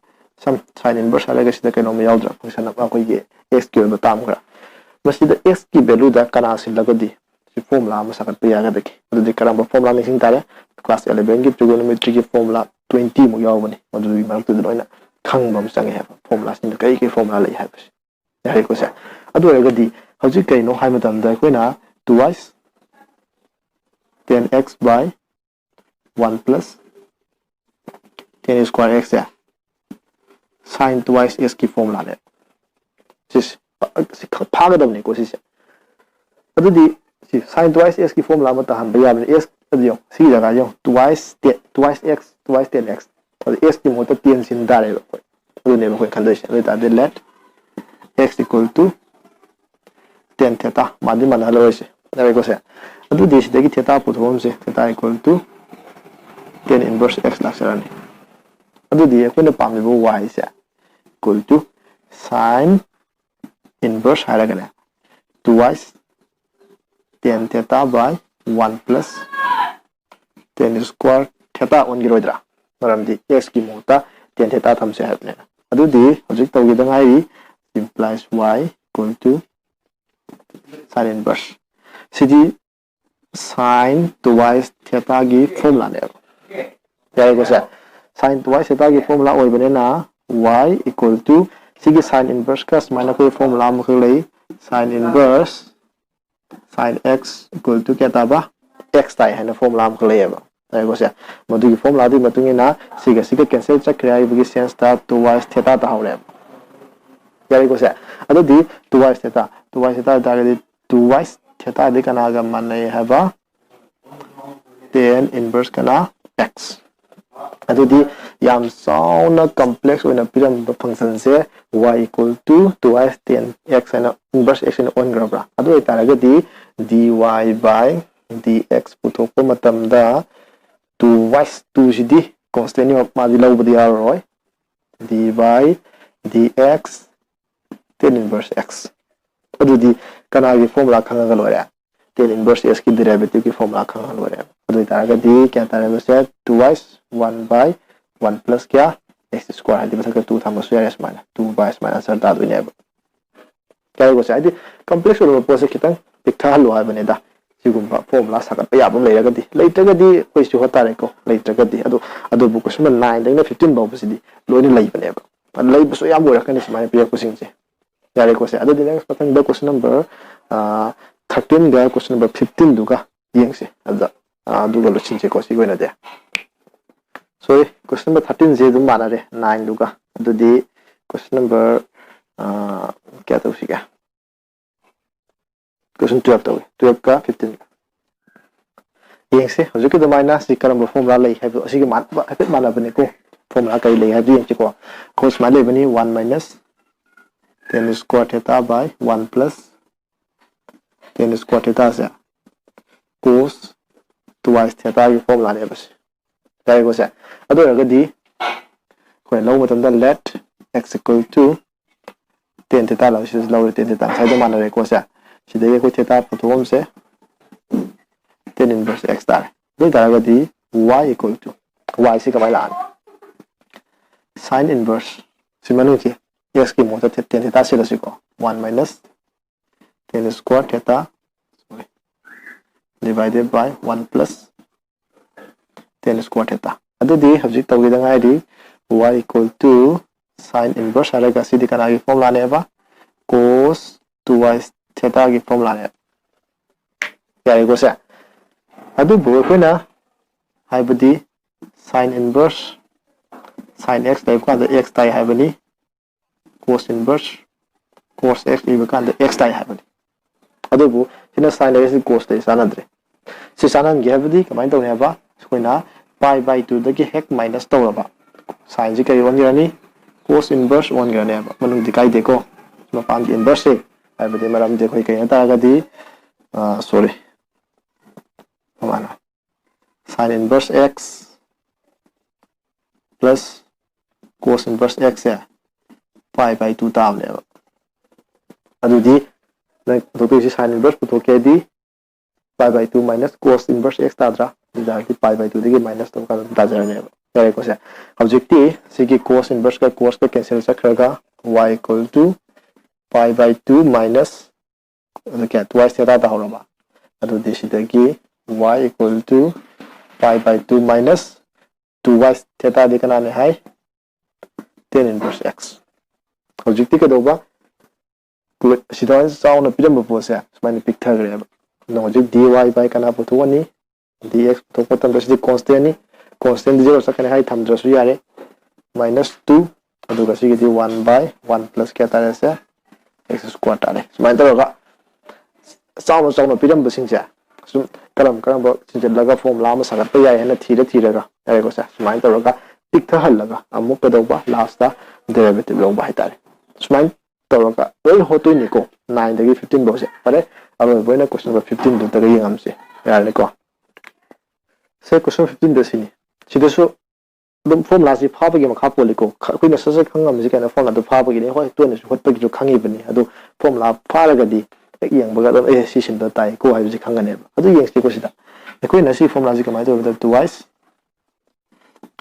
ꯁꯝ sine inverse ꯍꯥꯏꯔꯒ ꯁꯤꯗ ꯀꯩꯅꯣꯝꯃ ꯌꯥꯎꯗ꯭ꯔꯥ? Function ꯑꯃ ꯑꯩꯈꯣꯏꯒꯤ x ꯀꯤ ꯑꯣꯏꯕ term ꯈꯔ꯫ ꯃꯁꯤꯗ x ꯀꯤ value ꯗ ꯀꯅꯥ ꯁꯤꯜꯂꯒꯗꯤ ꯁꯤ formula ꯑꯃ ꯁꯥꯒꯠꯄ ꯌꯥꯒꯗꯒꯦ? ꯑꯗꯨꯗꯤ ꯀꯔꯝꯕ formula ꯅꯤꯡꯁꯤꯡ ꯇꯥꯔꯦ? Class eleven ꯒꯤ trigonometry ꯒꯤ formula twenty ꯃꯨꯛ ꯌꯥꯎꯕꯅꯤ꯫ ꯃꯗꯨꯒꯤ ꯃꯔꯛꯇꯨꯗ ꯂꯣꯏꯅ ꯈꯪꯕ ꯑꯃ ꯆꯪꯉꯦ ꯍꯥꯏꯕ꯫ Formula ꯁꯤꯡꯗꯣ ꯀꯔꯤ ꯀꯔꯤ formula ꯂꯩ ꯍꯥꯏꯕꯁꯦ꯫ ꯌꯥꯔꯦꯀꯣ ꯁꯦ? ꯑꯗꯨ ꯑꯣꯏꯔꯒꯗꯤ ꯍꯧꯖꯤꯛ ꯀꯩꯅꯣ ꯍꯥꯏ ꯃꯇꯝꯗ ꯑꯩꯈꯣꯏꯅ two y ten x by one plus ten square x say sine twice x ꯀꯤ formula ꯅꯦ꯫ ꯁꯤꯁꯦ ꯁꯤ ꯈꯛ ꯐꯥꯒꯗꯕꯅꯤꯀꯣ ꯁꯤꯁꯦ꯫ ꯑꯗꯨꯗꯤ ꯁꯤ sine twice x ꯀꯤ formula ꯑꯃ ꯇꯥꯍꯟꯕ ꯌꯥꯕꯅꯤ꯫ X ꯑꯗꯨ ꯌꯦꯡꯉꯣ, ꯁꯤꯒꯤ ꯖꯒꯥ ꯌꯦꯡꯉꯣ, twice ten, twice x, twice ten x꯫ ꯑꯗꯨ x ꯀꯤ ꯃꯍꯨꯠꯇ ten ꯁꯤꯟ ꯇꯥꯔꯦꯕ ꯑꯩꯈꯣꯏ꯫ ꯑꯗꯨꯅꯦꯕ ꯑꯩꯈꯣꯏ ꯈꯟꯗꯣꯏꯁꯦ꯫ ꯑꯗꯨ ꯑꯣꯏꯇꯥꯔꯗꯤ let x equal to ten theta, ꯃꯥꯟꯗꯤ ꯃꯥꯟꯅꯍꯜꯂꯔꯣꯏꯁꯦ, ꯌꯥꯔꯦꯀꯣ ꯁꯦ? ꯑꯗꯨꯗꯤ ꯁꯤꯗꯒꯤ theta ꯄꯨꯊꯣꯛꯐꯝꯁꯦ, theta equal to ten inverse x ꯂꯥꯛꯆꯔꯅꯤ꯫ ꯑꯗꯨꯗꯤ ꯑꯩꯈꯣꯏꯅ ꯄꯥꯝꯃꯤꯕ y say equal to sine inverse ꯍꯥꯏꯔꯒꯅꯦ, twice ten theta by one plus ten square theta ꯑꯣꯟꯈꯤꯔꯣꯏꯗ꯭ꯔꯥ? ꯃꯔꯝꯗꯤ x ꯀꯤ ꯃꯍꯨꯠꯇ ten theta ꯊꯝꯁꯦ ꯍꯥꯏꯕꯅꯤꯅ꯫ ꯑꯗꯨꯗꯤ ꯍꯧꯖꯤꯛ ꯇꯧꯒꯦꯗ ꯉꯥꯏꯔꯤ, implies y equal to sine inverse꯫ CD sine twice theta ꯒꯤ formula ꯅꯦꯕ꯫ ꯌꯥꯔꯦꯀꯣ ꯁꯦ? Sine twice theta ꯒꯤ formula ꯑꯣꯏꯕꯅꯤꯅ y equal to ꯁꯤꯒꯤ sine inverse ꯀ ꯁꯨꯃꯥꯏꯅ ꯑꯩꯈꯣꯏ formula ꯑꯃꯈꯛ ꯂꯩ, sine inverse sine x equal to ꯀꯌꯥ ꯇꯥꯕ? X ꯇꯥꯏ ꯍꯥꯏꯅ formula ꯑꯃꯈꯛ ꯂꯩꯌꯦꯕ꯫ ꯌꯥꯔꯦꯀꯣ ꯁꯦ? ꯃꯗꯨꯒꯤ formula ꯗꯨꯒꯤ ꯃꯇꯨꯡ ꯏꯟꯅ ꯁꯤꯒ ꯁꯤꯒ cancel ꯆꯠꯈ꯭ꯔꯦ ꯍꯥꯏꯕꯒꯤ sense ꯇ twice theta ꯇꯥꯍꯧꯔꯦꯕ꯫ ꯌꯥꯔꯦꯀꯣ ꯁꯦ? ꯑꯗꯨꯗꯤ twice theta, twice theta ꯑꯣꯏꯇꯥꯔꯒꯗꯤ twice theta ꯗꯤ ꯀꯅꯥꯒ ꯃꯥꯟꯅꯩ ꯍꯥꯏꯕ? Ten inverse ꯀꯅꯥ? X꯫ ꯑꯗꯨꯗꯤ ꯌꯥꯝ ꯆꯥꯎꯅ complex ꯑꯣꯏꯅ ꯄꯤꯔꯝꯕ function say y equal to twice ten x ꯍꯥꯏꯅ, inverse x ꯍꯥꯏꯅ ꯑꯣꯟꯈ꯭ꯔꯕ꯭ꯔꯥ? ꯑꯗꯨ ꯑꯣꯏꯇꯥꯔꯒꯗꯤ dy by dx ꯄꯨꯊꯣꯛꯄ ꯃꯇꯝꯗ twice, two ꯁꯤꯗꯤ constant ꯅꯤ, ꯃꯥꯗꯤ ꯂꯧꯕꯗꯤ ꯌꯥꯔꯔꯣꯏ꯫ dy dx tan inverse x꯫ ꯑꯗꯨꯗꯤ ꯀꯅꯥꯒꯤ formula ꯈꯪꯉꯒ ꯂꯣꯏꯔꯦ? Tan inverse x ꯀꯤ derivative ꯀꯤ formula ꯈꯪꯉꯒ ꯂꯣꯏꯔꯦ꯫ ꯑꯗꯨ ꯑꯣꯏꯇꯥꯔꯒꯗꯤ ꯀꯌꯥ ꯇꯥꯔꯦꯕꯁꯦ? Two y one by one plus ꯀꯌꯥ? X square, ꯍꯥꯏꯗꯤ ꯃꯊꯛꯇ two ꯊꯝꯕꯁꯨ ꯌꯥꯔꯦ꯫ ꯁꯨꯃꯥꯏꯅ two by ꯁꯨꯃꯥꯏꯅ answer ꯇꯥꯗꯣꯏꯅꯦꯕ꯫ ꯀꯌꯥ ꯂꯩꯀꯣꯁꯦ? ꯍꯥꯏꯗꯤ complex ꯑꯣꯏꯕ ꯄꯣꯠꯁꯦ ꯈꯤꯇꯪ ꯄꯤꯛꯊꯍꯜꯂꯣ ꯍꯥꯏꯕꯅꯤꯗ꯫ ꯁꯤꯒꯨꯝꯕ formula ꯁꯥꯒꯠꯄ ꯌꯥꯕ ꯑꯃ ꯂꯩꯔꯒꯗꯤ, ꯂꯩꯇ꯭ꯔꯒꯗꯤ ꯑꯩꯈꯣꯏꯁꯨ ꯍꯣꯠꯇꯥꯔꯦꯀꯣ꯫ ꯂꯩꯇ꯭ꯔꯒꯗꯤ ꯑꯗꯣ, ꯑꯗꯨꯕꯨ question number nine ꯗꯩꯅ fifteen ꯐꯥꯎꯕꯁꯤꯗꯤ ꯂꯣꯏꯅ ꯂꯩꯕꯅꯦꯕ꯫ ꯂꯩꯕꯁꯨ ꯌꯥꯝ ꯑꯣꯏꯔꯛꯀꯅꯤ ꯁꯨꯃꯥꯏꯅ ꯄꯤꯔꯛꯄꯁꯤꯡꯁꯦ꯫ ꯌꯥꯔꯦꯀꯣꯁꯦ? ꯑꯗꯨꯗꯤ next ꯃꯊꯪꯗ question number thirteen ꯒ question number fifteen ꯗꯨꯒ ꯌꯦꯡꯁꯦ꯫ ꯑꯗꯨꯗ ꯑꯗꯨꯒ ꯂꯣꯏꯁꯤꯟꯁꯦꯀꯣ꯫ ꯁꯤꯒꯤ ꯑꯣꯏꯅꯗꯤ, sorry, question number thirteen ꯁꯦ ꯑꯗꯨꯝ ꯃꯥꯟꯅꯔꯦ nine ꯗꯨꯒ꯫ ꯑꯗꯨꯗꯤ question number ꯀꯌꯥ ꯇꯧꯁꯤꯒꯦ? Question twelve ꯇꯧꯏ꯫ Twelve ꯀ fifteen ꯒ ꯌꯦꯡꯁꯦ꯫ ꯍꯧꯖꯤꯛꯀꯤ ꯑꯗꯨꯃꯥꯏꯅ ꯁꯤ ꯀꯔꯝꯕ formula ꯂꯩ ꯍꯥꯏꯕꯗꯣ, ꯑꯁꯤꯒꯤ ꯃꯥꯟꯅꯕ, ꯍꯥꯏꯐꯦꯠ ꯃꯥꯟꯅꯕꯅꯤꯀꯣ꯫ Formula ꯀꯔꯤ ꯂꯩ ꯍꯥꯏꯕꯗꯨ ꯌꯦꯡꯁꯤꯀꯣ꯫ ꯑꯩꯈꯣꯏ ꯁꯨꯃꯥꯏꯅ ꯂꯩꯕꯅꯤ, one minus tan square theta by one plus tan square theta say cos twice theta ꯒꯤ formula ꯅꯦꯕ ꯁꯤ꯫ ꯌꯥꯔꯦꯀꯣ ꯁꯦ? ꯑꯗꯨ ꯑꯣꯏꯔꯒꯗꯤ ꯑꯩꯈꯣꯏꯅ ꯂꯧꯕ ꯃꯇꯝꯗ let x equal to tan theta ꯂꯧ, ꯁꯤꯗꯁꯨ ꯂꯧꯔꯦ tan theta, ꯉꯁꯥꯏꯗꯣ ꯃꯥꯟꯅꯔꯦꯀꯣ ꯁꯦ꯫ ꯁꯤꯗꯒꯤ ꯑꯩꯈꯣꯏ theta ꯄꯨꯊꯣꯛꯐꯝꯁꯦ tan inverse x ꯇꯥꯔꯦ꯫ ꯑꯗꯨ ꯑꯣꯏꯇꯥꯔꯒꯗꯤ y equal to, y ꯁꯤ ꯀꯃꯥꯏꯅ ꯂꯥꯛꯑꯅꯤ? Sin inverse, ꯁꯤ ꯃꯅꯨꯡꯁꯤ x ꯀꯤ ꯃꯍꯨꯠꯇ tan theta ꯁꯤꯜꯂꯁꯤꯀꯣ, one minus tan square theta, sorry, divided by one plus tan square theta꯫ ꯑꯗꯨꯗꯤ ꯍꯧꯖꯤꯛ ꯇꯧꯈꯤꯗ ꯉꯥꯏꯔꯤ, y equal to sin inverse ꯍꯥꯏꯔꯒ ꯁꯤꯗꯤ ꯀꯅꯥꯒꯤ formula ꯅꯦꯕ? Cos twice theta ꯒꯤ formula ꯅꯦꯕ꯫ ꯌꯥꯔꯦꯀꯣ ꯁꯦ? ꯑꯗꯨꯕꯨ ꯑꯩꯈꯣꯏꯅ ꯍꯥꯏꯕꯗꯤ sin inverse, sin x ꯂꯩꯕ ꯀꯥꯟꯗ x ꯇꯥꯏ ꯍꯥꯏꯕꯅꯤ, cos inverse cos x ꯏꯕ ꯀꯥꯟꯗ x ꯇꯥꯏ ꯍꯥꯏꯕꯅꯤ꯫ ꯑꯗꯨꯕꯨ ꯁꯤꯅ sin ꯂꯩꯔꯦ, ꯁꯤ cos ꯂꯩꯔꯦ, ꯆꯥꯟꯅꯗ꯭ꯔꯦ꯫ ꯁꯤ ꯆꯥꯟꯅꯍꯟꯒꯦ ꯍꯥꯏꯕꯗꯤ ꯀꯃꯥꯏꯅ ꯇꯧꯅꯤ ꯍꯥꯏꯕ? ꯑꯩꯈꯣꯏꯅ pi by two ꯗꯒꯤ ꯍꯦꯛ minus ꯇꯧꯔꯕ, sin ꯁꯤ ꯀꯔꯤ ꯑꯣꯟꯈ꯭ꯔꯅꯤ? Cos inverse ꯑꯣꯟꯈ꯭ꯔꯅꯦꯕ꯫ ꯃꯅꯨꯡꯗꯤ ꯀꯥꯏꯗꯦꯀꯣ, ꯃꯄꯥꯟꯒꯤ inverse ꯁꯦ꯫ ꯍꯥꯏꯕꯗꯤ ꯃꯔꯝꯗꯤ ꯑꯩꯈꯣꯏ ꯀꯩ ꯍꯥꯏ ꯇꯥꯔꯒꯗꯤ, sorry, ꯃꯃꯥꯅ sin inverse x plus cos inverse x say pi by two ꯇꯥꯕꯅꯦꯕ꯫ ꯑꯗꯨꯗꯤ ꯅꯪ ꯄꯨꯊꯣꯛꯇꯣꯏꯁꯤ sin inverse ꯄꯨꯊꯣꯛꯀꯦ ꯍꯥꯏꯗꯤ pi by two minus cos inverse x ꯇꯥꯗ꯭ꯔꯥ? ꯑꯗꯨ ꯇꯥꯔꯗꯤ pi by two ꯗꯒꯤ minus ꯇꯧꯔꯀꯥꯟꯗ ꯑꯗꯨꯝ ꯇꯥꯖꯔꯅꯦꯕ꯫ ꯌꯥꯔꯦꯀꯣ ꯁꯦ? ꯍꯧꯖꯤꯛꯇꯤ ꯁꯤꯒꯤ cos inverse ꯀ cos ꯀ cancel ꯆꯠꯈ꯭ꯔꯒ y equal to pi by two minus ꯑꯗꯨ ꯀꯌꯥ? Two y theta ꯇꯥꯍꯧꯔꯕ? ꯑꯗꯨꯗꯤ ꯁꯤꯗꯒꯤ y equal to pi by two minus two y theta D ꯀꯅꯥꯅꯦ high? Tan inverse x꯫ ꯍꯧꯖꯤꯛꯇꯤ ꯀꯩꯗꯧꯕ? ꯁꯤꯗ ꯆꯥꯎꯅ ꯄꯤꯔꯝꯕ ꯄꯣꯠꯁꯦ ꯁꯨꯃꯥꯏꯅ ꯄꯤꯛꯊꯈ꯭ꯔꯦꯕ꯫ ꯑꯗꯣ ꯍꯧꯖꯤꯛ dy by ꯀꯅꯥ ꯄꯨꯊꯣꯛꯑꯅꯤ? Dx ꯄꯨꯊꯣꯛꯄ ꯃꯇꯝꯗ ꯁꯤꯗꯤ constantꯅꯤ, constant zero ꯆꯠꯀꯅꯤ ꯍꯥꯏ ꯊꯝꯗ꯭ꯔꯁꯨ ꯌꯥꯔꯦ꯫ Minus two, ꯑꯗꯨꯒ ꯁꯤꯒꯤꯗꯤ one by one plus ꯀꯌꯥ ꯇꯥꯔꯦ ꯁꯦ? X square ꯇꯥꯔꯦ꯫ ꯁꯨꯃꯥꯏꯅ ꯇꯧꯔꯒ ꯆꯥꯎꯅ ꯆꯥꯎꯅ ꯄꯤꯔꯝꯕꯁꯤꯡꯁꯦ ꯁꯨꯝ ꯀꯔꯝ ꯀꯔꯝꯕ ꯆꯤꯟꯁꯤꯜꯂꯒ formula ꯑꯃ ꯁꯥꯒꯠꯄ ꯌꯥꯏ ꯍꯥꯏꯅ ꯊꯤꯔ ꯊꯤꯔꯒ, ꯌꯥꯔꯦꯀꯣ ꯁꯦ? ꯁꯨꯃꯥꯏꯅ ꯇꯧꯔꯒ ꯄꯤꯛꯊꯍꯜꯂꯒ ꯑꯃꯨꯛ ꯀꯩꯗꯧꯕ? Lastꯇ derivative ꯂꯧꯕ ꯍꯥꯏꯇꯥꯔꯦ꯫ ꯁꯨꯃꯥꯏꯅ ꯇꯧꯔꯒ ꯂꯣꯏ ꯍꯣꯠꯇꯣꯏꯅꯤꯀꯣ, nineꯗꯒꯤ fifteen ꯐꯥꯎꯁꯦ꯫ ꯐꯔꯦ, ꯑꯔꯣꯏꯕ ꯑꯣꯏꯅ question number fifteenꯗꯨꯗꯒ ꯌꯦꯡꯉꯝꯁꯦ, ꯌꯥꯔꯅꯤꯀꯣ? ꯁꯦ, question fifteenꯗ ꯁꯤꯅꯤ꯫ ꯁꯤꯗꯁꯨ ꯑꯗꯨꯝ formulaꯁꯤ ꯐꯥꯕꯒꯤ ꯃꯈꯥ ꯄꯣꯜꯂꯤꯀꯣ꯫ ꯈ-, ꯑꯩꯈꯣꯏꯅ ꯁꯠ ꯁꯠ ꯈꯪꯉꯝꯃꯤꯁꯤ ꯀꯩꯅꯣ? Formulaꯗꯨ ꯐꯥꯕꯒꯤꯅꯤ꯫ ꯍꯣꯏ, ꯇꯣꯏꯅꯁꯨ ꯍꯣꯠꯄꯒꯤꯁꯨ ꯈꯪꯉꯤꯕꯅꯤ꯫ ꯑꯗꯨ formula ꯐꯥꯔꯒꯗꯤ ꯍꯦꯛ ꯌꯦꯡꯕꯒ ꯑꯗꯨꯝ, "ꯑꯦ, ꯁꯤ ꯁꯤꯟꯗ ꯇꯥꯏꯀꯣ" ꯍꯥꯏꯕꯁꯤ ꯈꯪꯒꯅꯦꯕ꯫ ꯑꯗꯨ ꯌꯦꯡꯁꯤꯀꯣ ꯁꯤꯗ꯫ ꯑꯩꯈꯣꯏꯅ ꯁꯤ formulaꯁꯤ ꯀꯃꯥꯏꯅ ꯇꯧꯒꯦꯗ? Two y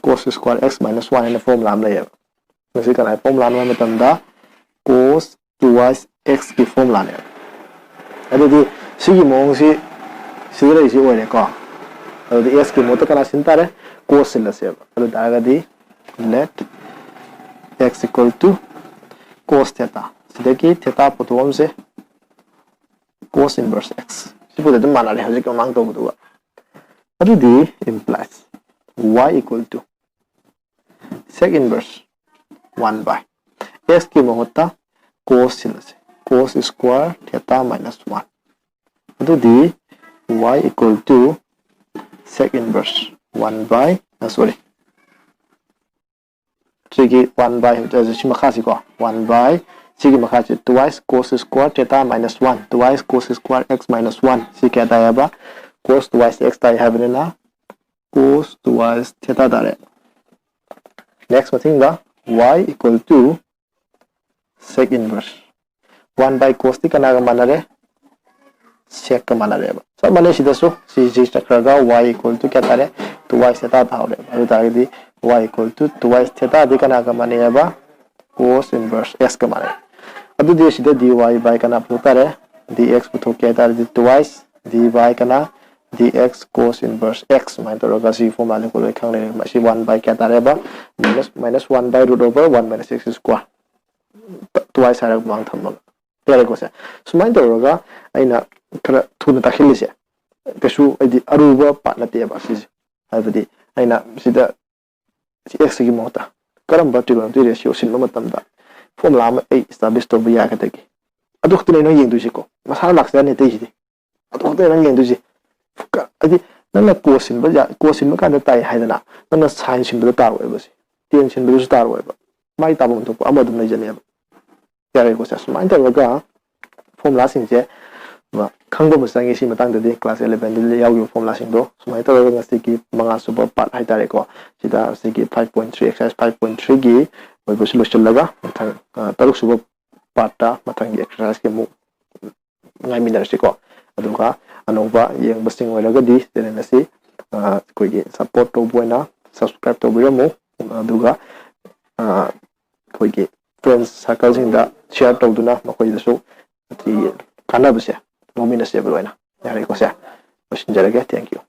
cos square x minus one ꯍꯥꯏꯅ formula ꯑꯃ ꯂꯩꯌꯦꯕ꯫ ꯃꯁꯤ ꯀꯅꯥꯒꯤ formulaꯅꯣ ꯍꯥꯏꯕ ꯃꯇꯝꯗ cos two y x ꯀꯤ formulaꯅꯦꯕ꯫ ꯑꯗꯨꯗꯤ ꯁꯤꯒꯤ ꯃꯑꯣꯡꯁꯤ ꯁꯤꯗ ꯂꯩꯔꯤꯁꯤ ꯑꯣꯏꯔꯦꯀꯣ꯫ ꯑꯗꯨꯗꯤ x ꯀꯤ ꯃꯍꯨꯠꯇ ꯀꯅꯥ ꯁꯤꯟ ꯇꯥꯔꯦ? Cos ꯁꯤꯜꯂꯁꯦꯕ꯫ ꯑꯗꯨ ꯇꯥꯔꯒꯗꯤ let x equal to cos theta꯫ ꯁꯤꯗꯒꯤ theta ꯄꯨꯊꯣꯛꯑꯝꯁꯦ, cos inverse x꯫ ꯁꯤꯕꯨꯗꯤ ꯑꯗꯨꯝ ꯃꯥꯟꯅꯔꯦ ꯍꯧꯖꯤꯛ ꯃꯃꯥꯡ ꯇꯧꯕꯗꯨꯒ꯫ ꯑꯗꯨꯗꯤ implies y equal to sec inverse one by x ꯀꯤ ꯃꯍꯨꯠꯇ cos ꯁꯤꯜꯂꯁꯦ, cos square theta minus one꯫ ꯑꯗꯨꯗꯤ y equal to sec inverse one by, sorry, ꯁꯤꯒꯤ one by, ꯁꯤ ꯃꯈꯥꯁꯤꯀꯣ, one by ꯁꯤꯒꯤ ꯃꯈꯥꯁꯤ two y cos square theta minus one, two y cos square x minus one꯫ ꯁꯤ ꯀꯌꯥ ꯇꯥꯏ ꯍꯥꯏꯕ? Cos two y x ꯇꯥꯏ ꯍꯥꯏꯕꯅꯤꯅ cos two y theta ꯇꯥꯔꯦ꯫ Next ꯃꯊꯪꯗ y equal to sec inverse. One by cos ꯇꯤ ꯀꯅꯥꯒ ꯃꯥꯟꯅꯔꯦ? Sec ꯀ ꯃꯥꯟꯅꯔꯦꯕ꯫ ꯆꯞ ꯃꯥꯟꯅꯩ ꯁꯤꯗꯁꯨ, ꯁꯤ ꯖꯤ ꯆꯠꯈ꯭ꯔꯒ y equal to ꯀꯌꯥ ꯇꯥꯔꯦ? Two y theta ꯇꯥꯍꯧꯔꯦꯕ꯫ ꯑꯗꯨ ꯇꯥꯔꯒꯗꯤ y equal to two y theta ꯗꯤ ꯀꯅꯥꯒ ꯃꯥꯟꯅꯩ ꯍꯥꯏꯕ? Cos inverse S ꯀ ꯃꯥꯟꯅꯩ꯫ ꯑꯗꯨꯗꯤ ꯁꯤꯗ dy by ꯀꯅꯥ ꯄꯨꯊꯣꯛ ꯇꯥꯔꯦ? Dx ꯄꯨꯊꯣꯛꯀꯦ ꯍꯥꯏ ꯇꯥꯔꯗꯤ two y, dy ꯀꯅꯥ? Dx cos inverse X꯫ ꯁꯨꯃꯥꯏꯅ ꯇꯧꯔꯒ ꯁꯤ formula ꯗꯤ ꯑꯩꯈꯣꯏ ꯂꯣꯏ ꯈꯪ ꯂꯩꯔꯦ꯫ ꯃꯁꯤ one by ꯀꯌꯥ ꯇꯥꯔꯦꯕ? Minus, minus one by root over one minus x square꯫ Two y ꯍꯥꯏꯔꯒ ꯃꯃꯥꯡ ꯊꯝꯃꯒ꯫ ꯌꯥꯔꯦꯀꯣ ꯁꯦ? ꯁꯨꯃꯥꯏꯅ ꯇꯧꯔꯒ ꯑꯩꯅ ꯈꯔ ꯊꯨꯅ ꯇꯥꯛꯁꯤꯜꯂꯤꯁꯦ ꯀꯩꯁꯨ ꯍꯥꯏꯗꯤ ꯑꯔꯨꯕ part ꯅꯠꯇꯦꯕ ꯁꯤꯁꯦ꯫ ꯍꯥꯏꯕꯗꯤ ꯑꯩꯅ ꯁꯤꯗ ꯁꯤ X ꯀꯤ ꯃꯍꯨꯠꯇ ꯀꯔꯝꯕ trigonometry ratio ꯁꯤꯟꯕ ꯃꯇꯝꯗ formula ꯑꯃ ꯑꯩ establish ꯇꯧꯕ ꯌꯥꯒꯗꯒꯦ? ꯑꯗꯨ ꯈꯛꯇꯅꯦ ꯅꯪ ꯌꯦꯡꯗꯣꯏꯁꯤꯀꯣ꯫ ꯃꯁꯥꯅ ꯂꯥꯛꯆꯔꯅꯤ ꯑꯇꯩꯁꯤꯗꯤ꯫ ꯑꯗꯨ ꯈꯛꯇꯅꯦ ꯅꯪ ꯌꯦꯡꯗꯣꯏꯁꯤ꯫ ꯀ-, ꯍꯥꯏꯗꯤ ꯅꯪꯅ cos ꯁꯤꯟꯕ ꯌꯥ-, cos ꯁꯤꯟꯕ ꯀꯥꯟꯗ ꯇꯥꯏ ꯍꯥꯏꯗꯅ ꯅꯪꯅ sin ꯁꯤꯟꯕꯗ ꯇꯥꯔꯣꯏꯕ ꯁꯤ꯫ Tan ꯁꯤꯟꯕꯗꯁꯨ ꯇꯥꯔꯣꯏꯕ꯫ ꯃꯥꯏ ꯇꯥꯐꯝ ꯊꯣꯛꯄ ꯑꯃ ꯑꯗꯨꯝ ꯂꯩꯖꯅꯦꯕ꯫ ꯌꯥꯔꯦꯀꯣ ꯁꯦ? ꯁꯨꯃꯥꯏꯅ ꯇꯧꯔꯒ formula ꯁꯤꯡꯁꯦ, ꯑ, ꯈꯪꯕ ꯑꯃ ꯆꯪꯉꯤ꯫ ꯁꯤ ꯃꯇꯥꯡꯗꯗꯤ class eleven ꯗ ꯌꯥꯎꯈꯤꯕ formula ꯁꯤꯡꯗꯣ ꯁꯨꯃꯥꯏꯅ ꯇꯧꯔꯒ ꯉꯁꯤꯒꯤ ꯃꯉꯥ ꯁꯨꯕ part ꯍꯥꯏꯇꯥꯔꯦꯀꯣ, ꯁꯤꯗ ꯉꯁꯤꯒꯤ five point three exercise five point three ꯒꯤ ꯑꯣꯏꯕꯁꯨ ꯂꯣꯏꯁꯤꯜꯂꯒ ꯃꯊꯪ, ꯑ, ꯇꯔꯨꯛ ꯁꯨꯕ part ꯇ ꯃꯊꯪꯒꯤ exercise ꯀꯤ ꯑꯃꯨꯛ ꯉꯥꯏꯃꯤꯟꯅꯔꯁꯤꯀꯣ꯫ ꯑꯗꯨꯒ ꯑꯅꯧꯕ ꯌꯦꯡꯕꯁꯤꯡ ꯑꯣꯏꯔꯒꯗꯤ channel ꯑꯁꯤ, ꯑ, ꯑꯩꯈꯣꯏꯒꯤ support ꯇꯧꯕ ꯑꯣꯏꯅ subscribe ꯇꯧꯕꯤꯔꯝꯃꯨ꯫ ꯑꯗꯨꯒ, ꯑ, ꯑꯩꯈꯣꯏꯒꯤ friends circle ꯁꯤꯡꯗ share ꯇꯧꯗꯨꯅ ꯃꯈꯣꯏꯗꯁꯨ ꯃꯁꯤꯒꯤ ꯀꯥꯟꯅꯕꯁꯦ ꯂꯧꯃꯤꯟꯅꯁꯦꯕ ꯂꯣꯏꯅ꯫ ꯌꯥꯔꯦꯀꯣ ꯁꯦ? ꯂꯣꯏꯁꯤꯟꯖꯔꯒꯦ꯫ Thank you꯫